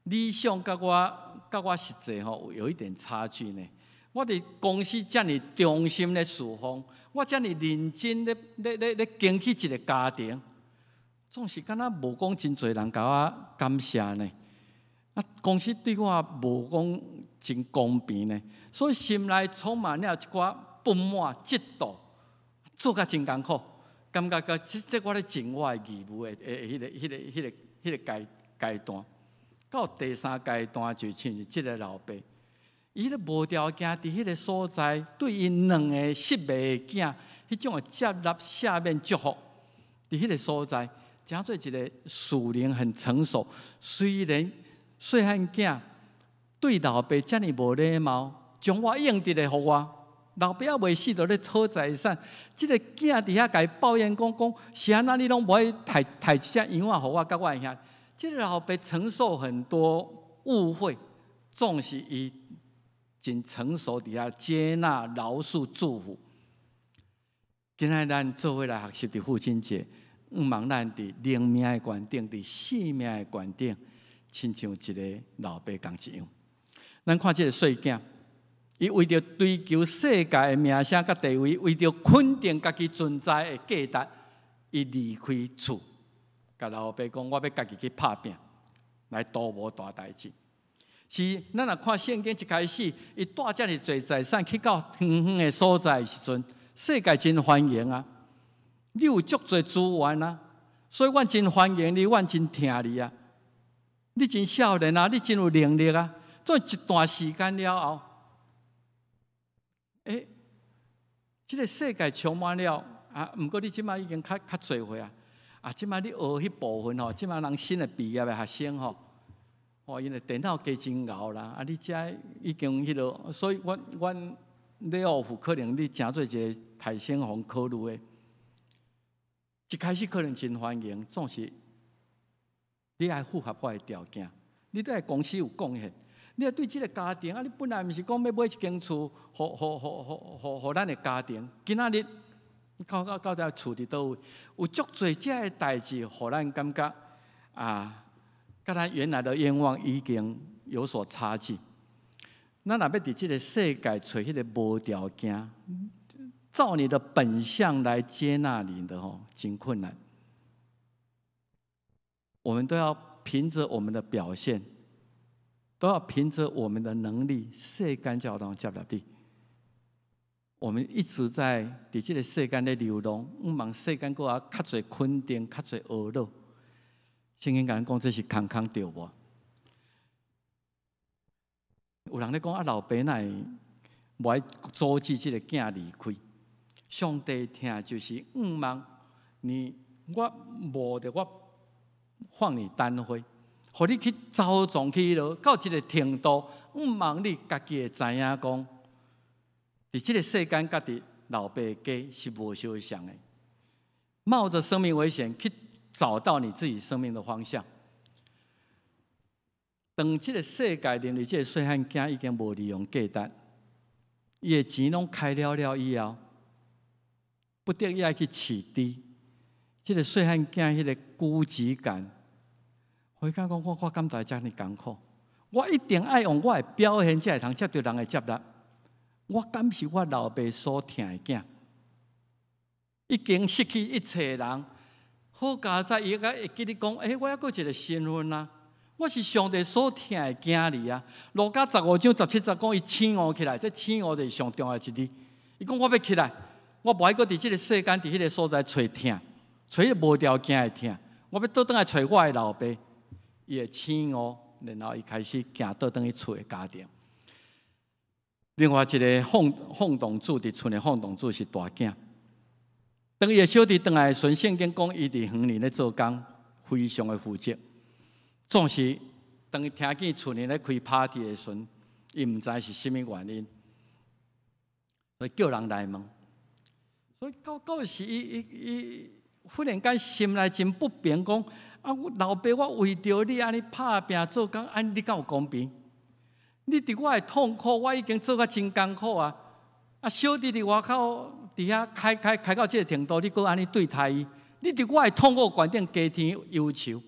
理想佮我實際吼有一點差距呢。我佇公司遮爾忠心咧侍奉，我遮爾認真咧經營一個家庭，總是敢若無講真濟人共我感謝呢。啊，公司對我無講真公平呢，所以心內充滿了一寡不滿、嫉妒，做甲真艱苦，感覺講這我咧盡我的義務的彼個階段。到第三階段就親像這个老爸，伊咧無條件佇彼个所在，對𪜶兩个失怙的囝，彼種的接納、赦免、祝福，佇彼个所在，成做一个屬靈很成熟。雖然細漢囝對老爸遮爾無禮貌，將我應得的予我，老爸猶未死，就咧討財產。這个囝佇遐共伊抱怨講講，是按怎你攏無愛刣刣一隻羊仔予我佮我的兄。這个老爸承受很多誤會，總是伊真成熟佇遐接納、饒恕、祝福。今仔咱做伙來學習佇父親節，向望咱佇靈命的觀點，佇生命的觀點，親像一个老爸仝一樣。咱看這个細囝，伊為著追求世界的名聲佮地位，為著肯定家己存在的價值，伊離開厝，共老爸講：我欲家己去拍拚，來圖謀大代誌。是，咱若看聖經一開始，伊帶遮爾濟財產去到遠遠的所在的時陣，世界真歡迎啊！你有足濟資源啊，所以阮真歡迎你，阮真疼你啊！你真少年啊，你真有能力啊！做一段時間了後，欸，這个世界充滿了啊！毋過你這擺已經較較濟歲啊！啊，這擺你學彼部分吼，這擺人新的畢業的學生吼，哦，𪜶的電腦加真𠢕啦！啊，你遮已經彼落，所以阮阮咧學府可能你誠做一个大先鋒考慮的，一開始可能真歡迎，總是你愛符合我的條件，你對公司有貢獻，你愛對這个家庭啊，你本來毋是講欲買一間厝，予予予予予予咱的家庭，今仔日到到到這厝佇佗位，有足濟這个代誌，予咱感覺啊，佮咱原來的願望已經有所差距。咱若欲佇這个世界揣彼个無條件，照你的本相來接納你的吼，真困難。我們都要憑着我們的表現，都要憑着我們的能力，世間才有當接納你。我們一直在佇這个世間咧流浪，向望世間閣較較濟肯定，較濟呵咾。聖經共咱講，這是空空著無？有人咧講啊，老爸哪會無愛阻止這个囝離開？上帝疼就是向望你，我無著我放你單飛，予你去走傱去彼落，到一个程度，向望你家己會知影講，佇這个世間佮佇老爸家是無相像的，冒着生命危險去找到你自己生命的方向。當這个世界認為這个細漢囝已經無利用價值，伊的錢攏開了了以後，不得已愛去飼豬。這个細漢囝彼个孤寂感，伊感覺講我我敢會遮爾艱苦？我一定愛用我的表現才會通得著人的接納。我敢是我老爸所疼的囝？已經失去一切人，好佳哉伊閣會記得講，欸，我猶閣有一个身份啊！我是上帝所疼的囝兒啊！路加15章17節講，伊醒悟起來，這醒悟就是上重要一字。伊講我欲起來，我無愛閣佇這个世間，佇彼个所在揣疼，揣彼个無條件的疼。我欲倒轉來揣我的老爸，伊會醒悟，然後伊開始行倒轉去厝的家庭。另外一个放蕩子佇厝內放蕩子是大囝。當伊的小弟轉來的時陣，聖經講伊佇園裡咧做工，非常的負責。總是當伊聽見厝裡咧開 party 的時陣，伊毋知是啥物原因，所以叫人來問。所以到到時，伊伊伊忽然間心內真不平，講啊，老爸，我為著你按呢拍拚做工，按呢敢有公平？你佇我的痛苦，我已經做甲真艱苦啊！啊，小弟佇外口佇遐開開開到這個程度，你閣按呢對待伊？你佇我的痛苦懸頂加添憂愁，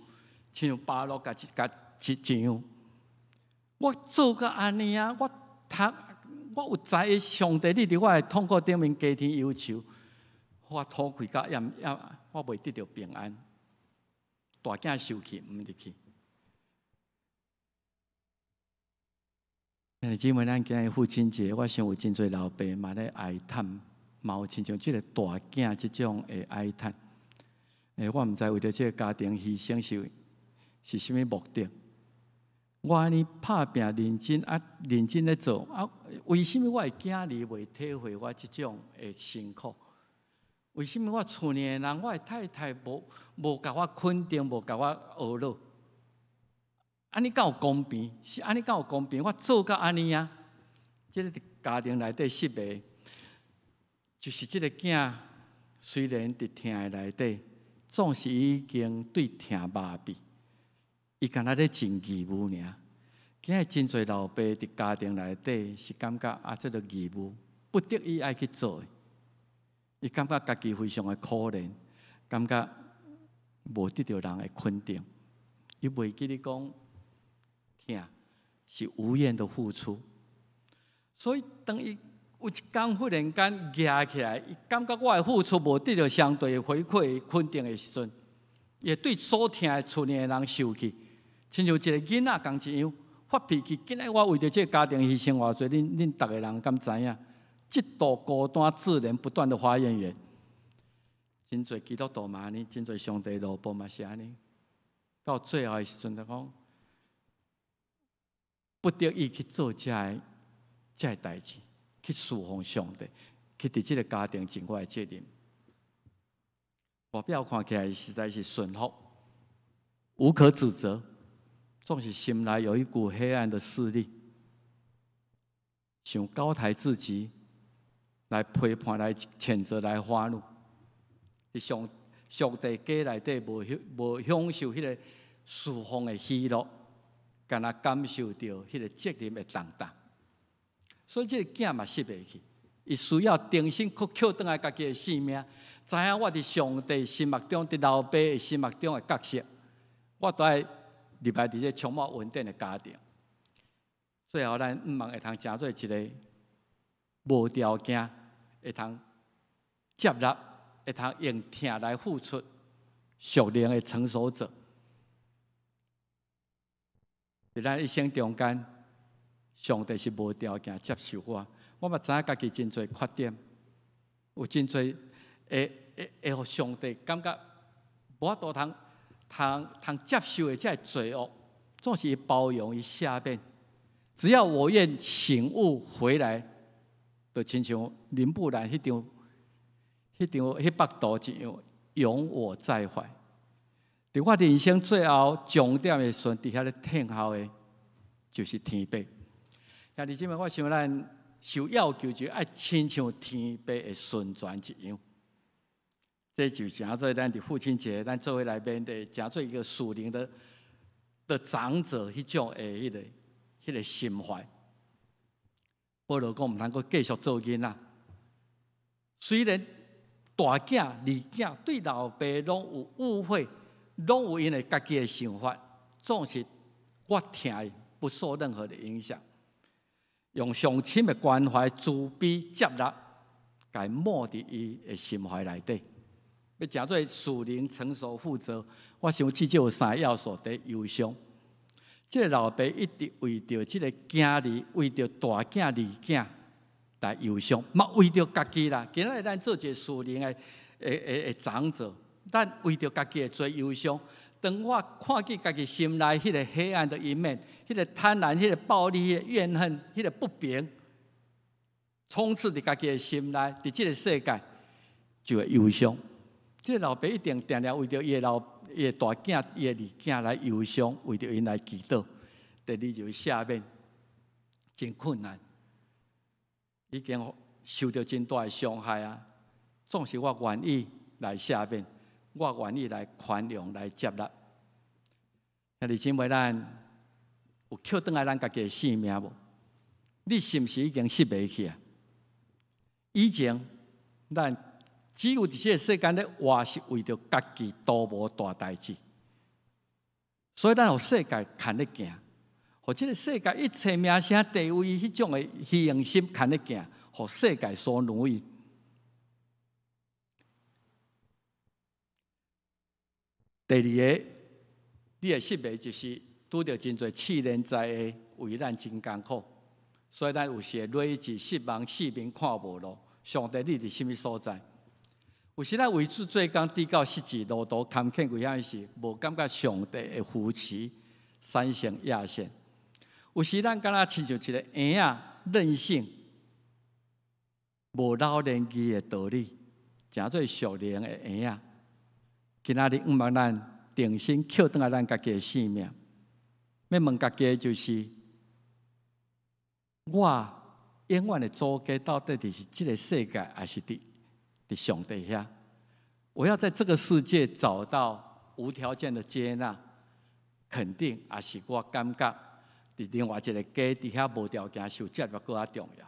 親像巴錄共共一樣。我做甲按呢啊，我讀我有知上帝，你佇我的痛苦頂面加添憂愁，我討氣甲也也，我袂得著平安。大囝受氣毋入去。兄弟姊妹，咱今日父親節，我想有真濟老爸嘛咧哀嘆，嘛有親像這个大囝這種的哀嘆。我毋知為著這个家庭犧牲是是啥物目的。我按呢拍拚認真啊，認真咧做啊，為啥物我的囝兒袂體會我這種的辛苦？為啥物我厝裡的人，我的太太無無共我肯定，無共我呵咾？按呢敢有公平？是按呢敢有公平？我做甲按呢啊！這个佇家庭內底失敗，就是這个囝雖然佇疼的內底，總是已經對疼麻痹，伊敢若咧盡義務爾。今日真濟老爸佇家庭內底是感覺啊，這个義務不得已愛去做的，伊感覺家己非常的可憐，感覺無得著人的肯定，伊袂記得講疼是無怨的付出，所以當伊有一工忽然間夯起來，伊感覺我的付出無得著相對的回饋肯定的時陣，伊會對所疼的厝裡的人受氣，親像一个囡仔仝一樣發脾氣。今日我為著這个家庭犧牲偌濟，恁恁逐个人敢知影？嫉妒孤單自憐，不斷的發怨言。真濟基督徒嘛按呢，真濟上帝奴僕嘛是按呢。到最後的時陣就講，不得已去做這个這个代誌，去侍奉上帝，去佇這个家庭盡我的責任。外表看起來實在是順服，無可指責，總是心內有一股黑暗的勢力，想高抬自己，來批判、來譴責、來發怒。佇上上帝家內底無享無享受彼个侍奉的喜樂，敢若感受著彼個責任的重擔。所以這个囝嘛失袂去，伊需要重新閣抾轉來家己的性命，知影我佇上帝心目中、佇老爸的心目中的角色，我都愛入來佇這充滿恩典的家庭。最後，咱毋望會通成做一个無條件會通接納、會通用疼來付出屬靈的成熟者。佇咱一生中間，上帝是無條件接受我。我嘛知影家己真濟缺點，有真濟會會會予上帝感覺無法度通通通接受的這个罪惡，總是伊包容伊赦免。只要我願醒悟回來，就親像林布蘭彼張、彼張、彼幅圖一樣，擁我在懷。佇我人生最後終點的時陣，佇遐咧等候的，就是天父。兄弟姊妹，我想咱受要求就愛親像天父的順傳一樣。這就成做咱佇父親節，咱做伙來面對，成做一個屬靈的的長者，彼種的彼个彼个心懷。保羅講，毋通閣繼續做囡仔。雖然大囝、二囝對老爸攏有誤會，攏有𪜶的家己的想法，總是我疼伊，不受任何的影響，用上深的關懷、慈悲、接納，共伊抹佇伊的心懷內底。欲成做屬靈成熟負責，我想至少有三個要素：第一，憂傷。這个老爸一直為著這个囝兒，為著大囝、二囝來憂傷，嘛為著家己啦。今仔日咱做一个屬靈的、的、的、的長者，咱為著家己會做憂傷。當我看見家己心內彼个黑暗的一面，彼个貪婪、彼个暴力、彼个怨恨、彼个不平，充斥佇家己的心內，佇這个世界就會憂傷。這个老爸一定定定為著伊的老、伊的大囝、伊的二囝來憂傷，為著𪜶來祈禱。第二就是赦免，真困難，已經受著真大的傷害啊！總是我願意來赦免，我願意來寬容、來接納。兄弟姊妹，咱有抾轉來咱家己的性命無？你是毋是已經失迷去啊？以前咱只有佇這個世間咧活，是為著家己圖無大代誌，所以咱予世界牽咧行，予這個世界一切名聲地位彼種的虛榮心牽咧行，予世界所奴役。第二个，你的失迷就是拄著真濟試煉災禍，為咱真艱苦，所以咱有時會累積失望，四面看無路。上帝，你佇啥物所在？有時咱為主做工，拄到失志路途坎坷危險時，無感覺上帝的扶持，產生野心。有時咱敢若親像一個嬰仔任性，無老年義的道理，誠做屬靈的嬰仔。今仔日向望咱重新抾轉來咱家己的性命，欲問家己的就是：我永遠的祖家到底佇這个世界，抑是佇上帝遐？我要在這個世界找到無條件的接納、肯定，抑是我感覺佇另外一个家佇遐無條件受接納閣較重要？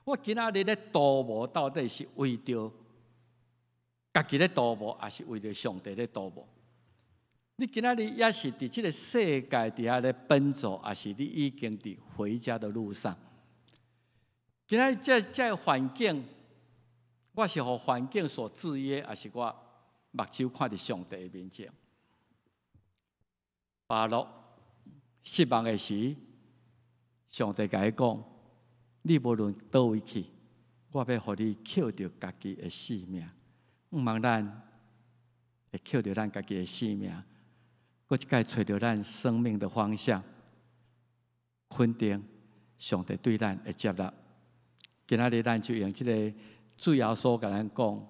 我今仔日咧圖謀，到底是為著家己咧圖謀，抑是為著上帝咧圖謀？你今仔日抑是佇這个世界佇遐咧奔走，抑是你已經佇回家的路上？今仔日這个環境，我是予環境所制約，抑是我目睭看佇上帝的面前？巴錄失望的時，上帝共伊講：你無論佗位去，我欲予你抾著家己的性命。向望咱會抾著咱家己的性命，閣一擺揣著咱生命的方向，肯定上帝對咱的接納。今仔日咱就用這个主耶穌共咱講：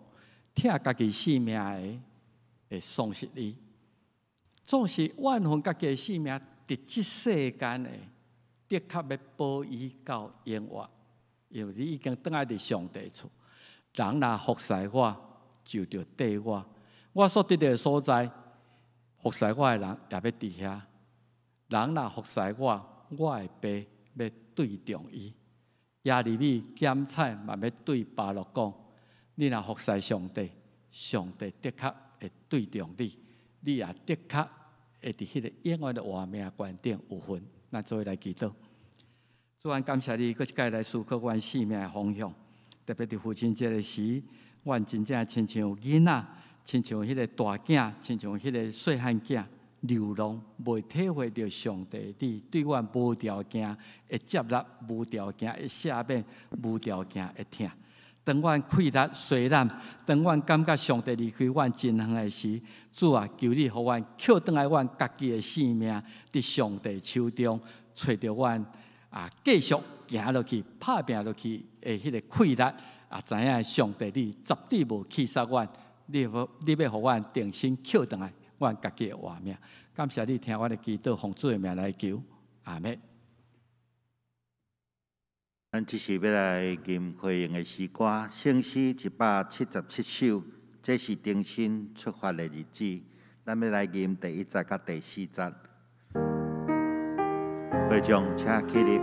疼家己性命的會喪失伊；總是怨恨家己的性命，佇這世間的，的確欲保伊到永活，因為你已經轉來佇上帝厝。人若服侍我，就著綴我。我所佇的所在，服侍我的人也欲佇遐。人若服侍我，我的爸欲對重伊。耶利米檢採嘛欲對巴錄講：你若服侍上帝，上帝的確會對重你，你也的確會佇彼个永遠的活命權頂有份。咱做伙來祈禱。主，阮感謝你，閣一擺來思考阮生命的方向，特別佇父親節的時，阮真正親像囡仔，親像彼个大囝，親像彼个細漢囝，流浪，袂體會著上帝你對阮無條件的接納、無條件的赦免、無條件的疼。當阮氣力衰懶，當阮感覺上帝離開阮真遠的時，主啊，求你予阮抾轉來阮家己的性命，佇上帝手中，揣著阮啊，繼續行落去、拍拚落去的彼个氣力啊，知影上帝你絕對無棄殺阮，你欲予阮重新抾轉來阮家己的活命。感謝你聽阮的祈禱，奉主的名來求，阿們。咱這時欲來吟回應的詩歌，聖詩177首，這是重新出發的日子。咱欲來吟第一節佮第四節。會眾請起立。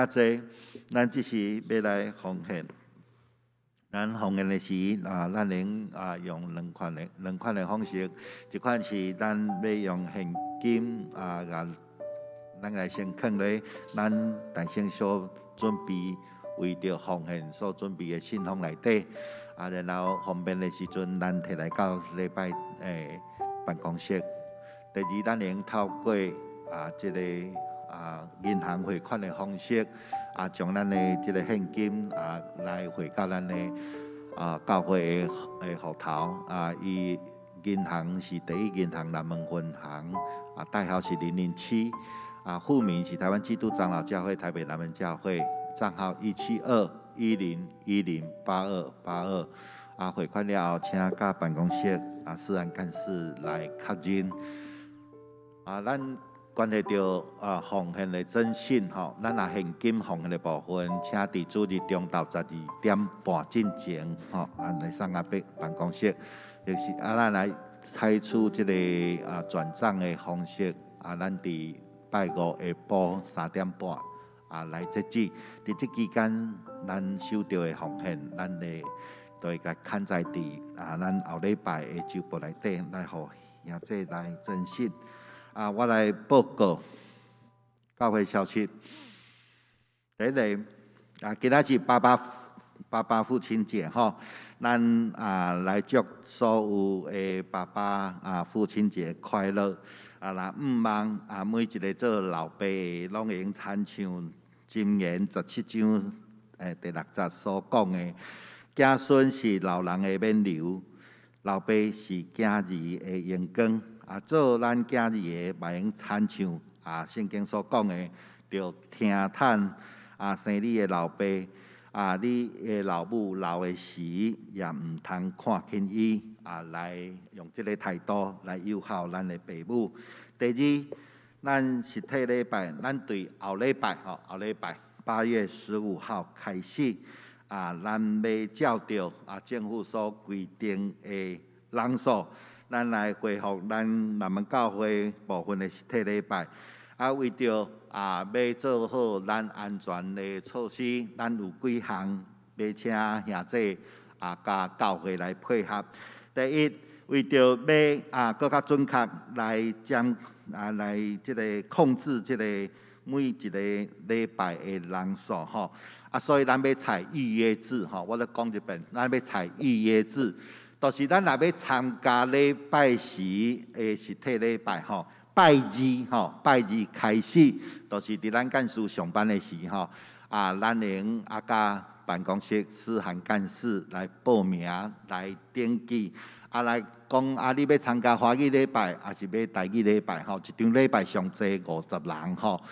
請坐，咱這時欲來奉獻。咱奉獻的時啊，咱能啊用兩款的方式，一款是咱欲用現金啊，共咱來先囥咧，咱大先所準備為著奉獻所準備的信封內底，啊，然後方便的時陣，咱提來到禮拜辦公室。第二，咱會透過啊這个銀行匯款的方式，將咱的這个現金來匯到咱的教會的戶頭啊，伊銀行是第一銀行南門分行，代號是007，戶名是台灣基督長老教會台北南門教會，帳號17210108282，匯款了後，請佮辦公室思安幹事來確認。咱關係著奉獻的徵信吼，咱若現金奉獻的部分，請佇主日中晝12點半進前吼，來送到辦公室，就是咱來採取這个轉帳的方式，咱佇拜五下晡3點半來截止。佇這期間，咱收著的奉獻，咱會都會共囥在佇咱後禮拜的週報內底，來予兄弟來徵信。我來報告教會消息。第一个，今仔是爸爸父親節吼，咱來祝所有的爸爸父親節快樂。若毋望每一个做老爸的，攏會用親像箴言17章第6節所講的，子孫是老人的勉勵，老爸是囝兒的榮光。做咱囝兒的，嘛用親像聖經所講的，著聽趁生你的老爸，你的老母老的時，也毋通看輕伊，來用這个態度來友好咱的爸母。第二，咱實體禮拜，咱對後禮拜吼，後禮拜8月15號開始，咱欲照著政府所規定的人數，咱來恢復咱南門教會部分的實體禮拜。為著欲做好咱安全的措施，咱有幾項欲請兄弟佮教會來配合。第一，為著欲閣較準確來將來這个控制這个每一个禮拜的人數吼，所以咱欲採預約制吼，我再講一遍，咱欲採預約制。就是咱若欲參加禮拜時的實體禮拜吼，拜二吼，拜二開始，就是佇咱幹事上班的時吼，咱會用佮辦公室思涵幹事來報名來登記，來講你欲參加華語禮拜，抑是欲台語禮拜吼，一場禮拜上濟50人吼，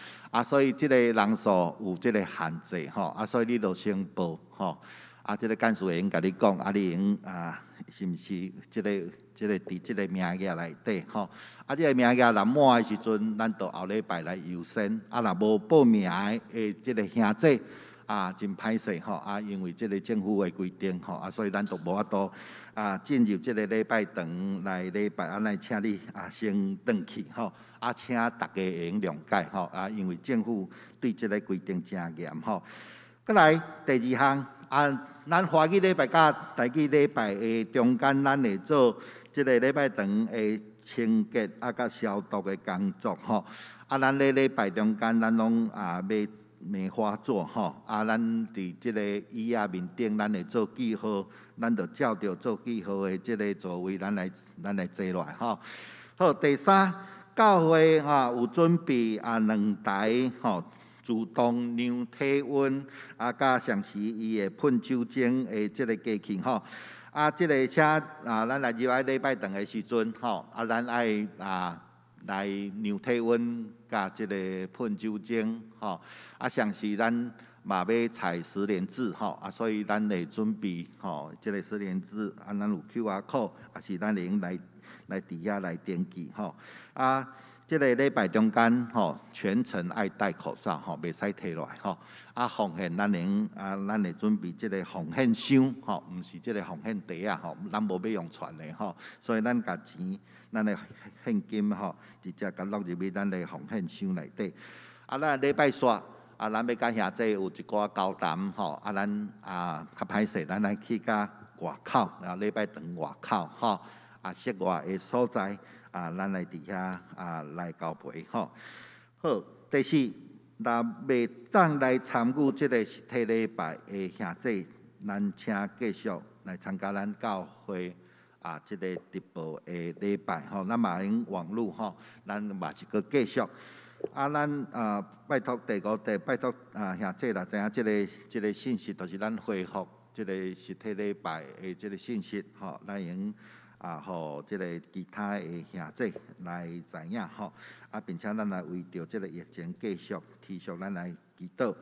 所以這个人數有這个限制吼，所以你著先報吼，這个幹事會用共你講，你會用是毋是這个佇這个名額內底吼？這个名額若滿的時陣，咱就後禮拜來優先。若無報名的這个兄弟，真歹勢吼！因為這个政府的規定吼，所以咱就無法度進入這个禮拜堂來禮拜，咱請你先轉去吼。請大家會用諒解吼。因為政府對這个規定誠嚴吼。閣來第二項。咱華語禮拜佮台語禮拜的中間，咱會做這个禮拜堂的清潔佮消毒的工作吼。咱咧禮拜中間，咱攏欲梅花座吼。咱佇這个椅仔面頂，咱會做記號，咱就照著做記號的這个座位，咱來坐落來吼。好，第三，教會有準備兩台吼，自動量體溫，佮同時伊會噴酒精的這个機器吼。這个請咱來入來禮拜堂的時陣吼，咱愛來量體溫，佮這个噴酒精吼。同時咱嘛欲採實聯制吼，所以咱會準備吼，這个實聯制，咱有 QR code，抑是咱會用來佇遐來登記吼。這个禮拜中間吼，全程愛戴口罩吼，袂使脫落來吼。奉獻咱會咱會準備這个奉獻箱吼，毋是這个奉獻袋仔吼，咱無欲用傳的吼，所以咱共錢，咱的現金吼，直接共落入去咱的奉獻箱內底。咱禮拜煞啊，咱欲佮兄弟有一寡交談吼，啊，咱啊較歹勢，咱來去較外口，啊，禮拜堂外口吼，啊，室外的所在，啊，咱來佇遐啊來交陪吼。好，第四，若袂當來參與這个實體禮拜的兄弟，咱請繼續來參加咱教會啊這个直播的禮拜吼，咱嘛用網路吼，咱嘛是閣繼續。啊，咱啊拜託第五第拜託啊兄弟啦，知影這个信息，就是咱恢復這个實體禮拜的這个信息吼，咱用啊，予這个其他的兄弟來知影吼。啊，並且咱來為著這个疫情繼續持續，咱來祈禱。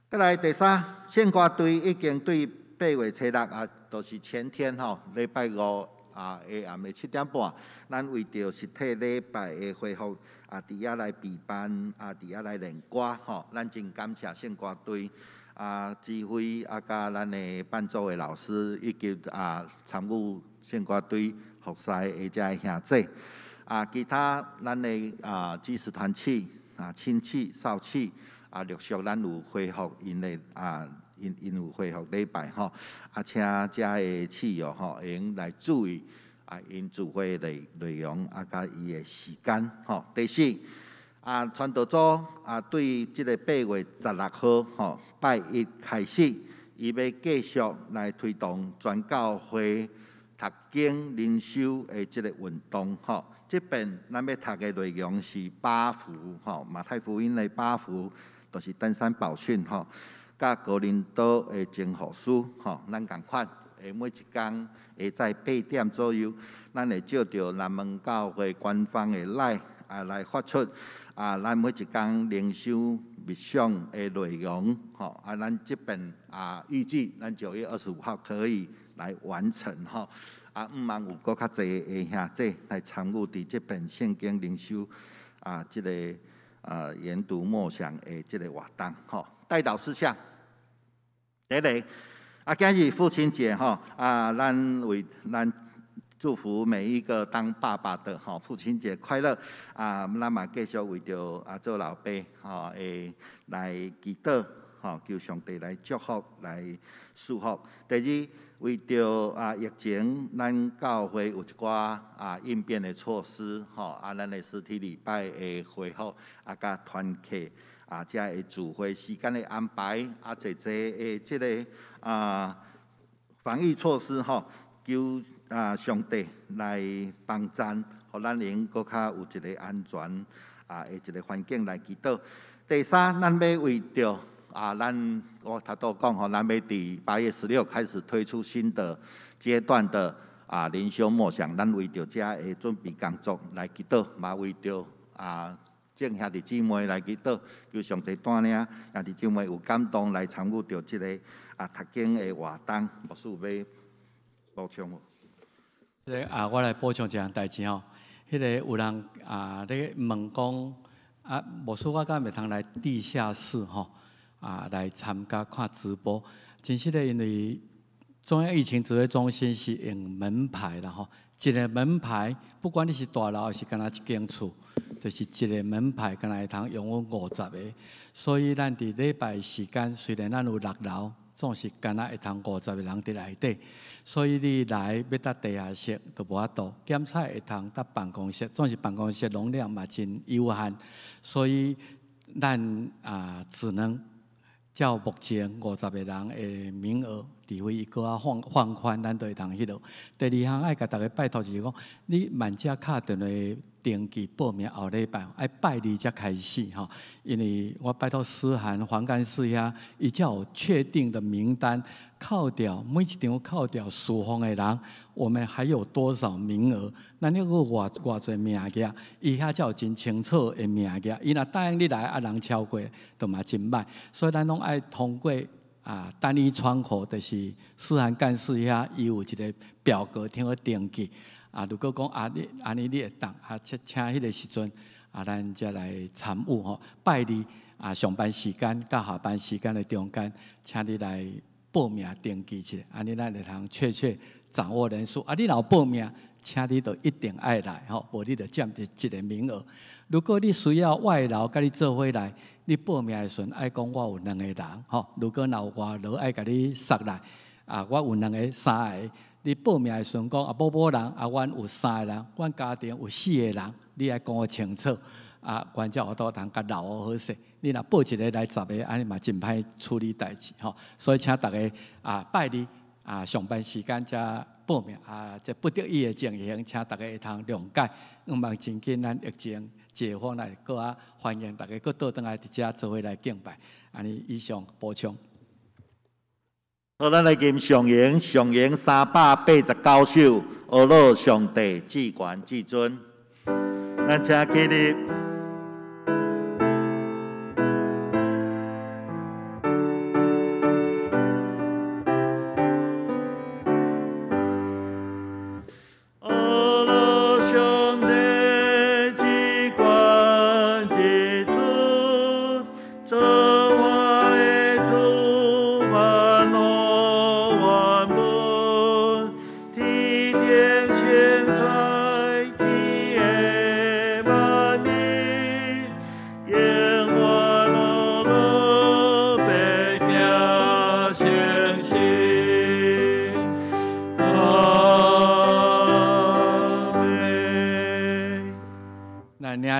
閣來第三，聖歌隊已經對8月初6啊，就是前天吼，禮拜五啊下暗的7點半，咱為著實體禮拜的恢復啊，佇遐來備班啊，佇遐來練歌吼，咱真感謝聖歌隊啊，指揮啊，佮咱的伴奏的老師以及啊參與聖歌隊服侍的遮个兄弟啊，其他咱的啊基石團契啊、青契、少契啊，陸續咱有恢復𪜶的啊，𪜶有恢復禮拜吼，啊，請遮个契友吼，會用來注意啊，𪜶聚會的內容啊，佮伊的時間吼。第四，啊，傳道組啊，對這个8月16號吼，拜一開始，伊欲繼續來推動全教會讀經靈修的這个運動吼。這遍咱欲讀的內容是八福吼，馬太福音的八福，就是登山寶訓吼，佮哥林多的前後書吼，咱仝款，每一工會在8點左右，咱會照著南門教會官方的 LINE 啊來發出啊，咱每一工靈修默想的內容吼，啊，咱這遍啊預計咱9月25號可以來完成吼，啊，毋望有閣較濟的兄弟來參與佇這遍聖經靈修啊，這个啊研讀默想的這个活動吼。代禱事項，第一个，啊，今日父親節吼，啊，咱為咱祝福每一個當爸爸的吼，父親節快樂！啊，咱嘛繼續為著啊做老爸吼，會來祈禱吼，求上帝來祝福、來賜福。第二，為著啊疫情，咱教會有一寡啊應變的措施吼，啊，咱的實體禮拜會恢復啊，佮團契啊，遮的聚會時間的安排啊，濟濟的這个啊防疫措施吼，求啊上帝來幫贊，予咱能閣較有一个安全啊的一个環境來祈禱。第三，咱欲為著啊，咱我頭拄講吼，咱欲佇8月16開始推出新的階段的啊靈修默想，咱為著遮的準備工作來祈禱，嘛為著啊眾兄弟姊妹來祈禱，求上帝帶領兄弟姊妹有感動來參與著這个啊讀經的活動。牧師有欲補充無？這个啊，我來補充一項代誌吼。彼个有人啊，咧問講啊，牧師我敢會通來地下室吼啊來參加看直播？真實的，因為中央疫情指揮中心是用門牌啦吼，一个門牌，不管你是大樓還是干焦一間厝，就是一个門牌，干焦會通容阮50個。所以咱佇禮拜時間，雖然咱有六樓，總是干焦會通50個人佇內底，所以你來欲搭地下室都無法度，檢查會通搭辦公室，總是辦公室容量嘛真有限，所以咱啊只能照目前50個人的名額，除非伊閣較放寬，咱就會通彼落。第二項愛共逐家拜託就是講，你萬只敲電話登記報名後禮拜，愛拜二才開始吼，因為我拜託思涵黃幹事遐，伊才有確定的名單，扣掉每一場扣掉數方的人，我們還有多少名額？咱抑閣偌偌濟名額，伊遐才有真清楚的名額。伊若答應你來，啊人超過，就嘛真歹。所以咱攏愛通過啊單一窗口，就是思涵幹事遐，伊有一个表格通好登記。啊，如果講啊，你按呢你會當啊，請彼个時陣啊，咱才來參與吼。拜二啊，上班時間佮下班時間的中間，請你來報名登記一下，按呢咱會通確切掌握人數。啊，你若有報名，請你就一定愛來吼，無你就佔著一个名額。如果你需要外勞佮你做伙來，你報名的時陣愛講我有兩个人，吼。如果若有外勞愛共你捒來，啊，我有兩个、三个。你報名的時陣講啊，某某人啊，阮有三个人，阮家庭有四个人，你愛講清楚，啊，阮才有法度通共留好勢。你若報一个來十个，按呢嘛真歹處理代誌吼。所以請逐家啊，拜二啊上班時間才報名啊，這不得已的情形，請逐家會通諒解。希望真緊咱疫情解封來，閣較歡迎逐家閣倒轉來佇遮做伙來敬拜。按呢以上補充。好，咱來吟上詠，上詠389首，阿樂上帝至懸至尊。咱請起立。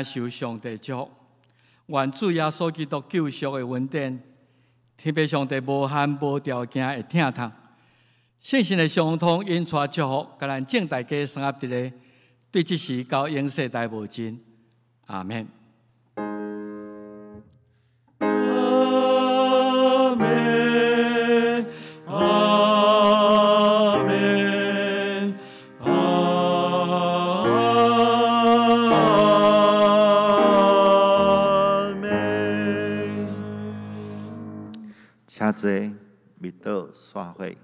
受上帝祝福，願主耶穌基督救贖的恩典，天父上帝無限無條件的疼痛，聖神的相通引帶祝福，共咱眾大家相合佇咧，對這時到永世代無盡。阿們。阿們，阿們，阿們。請坐，密道散會。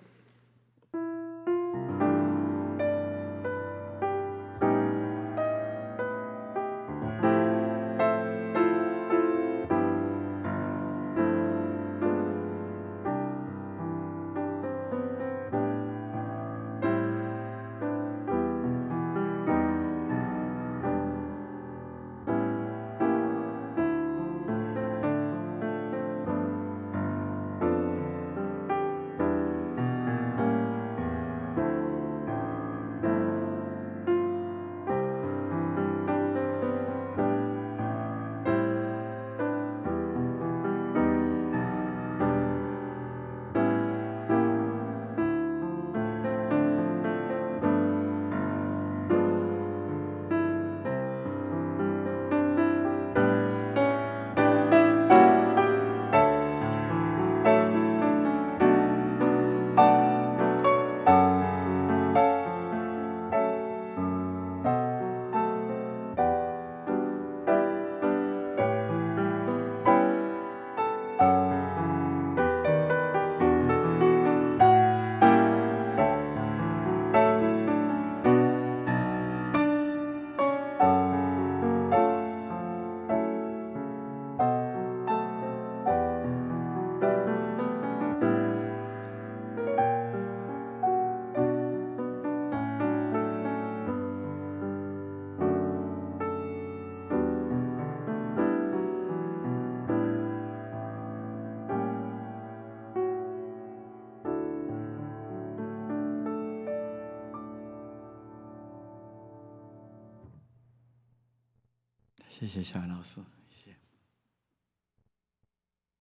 謝謝小安老師。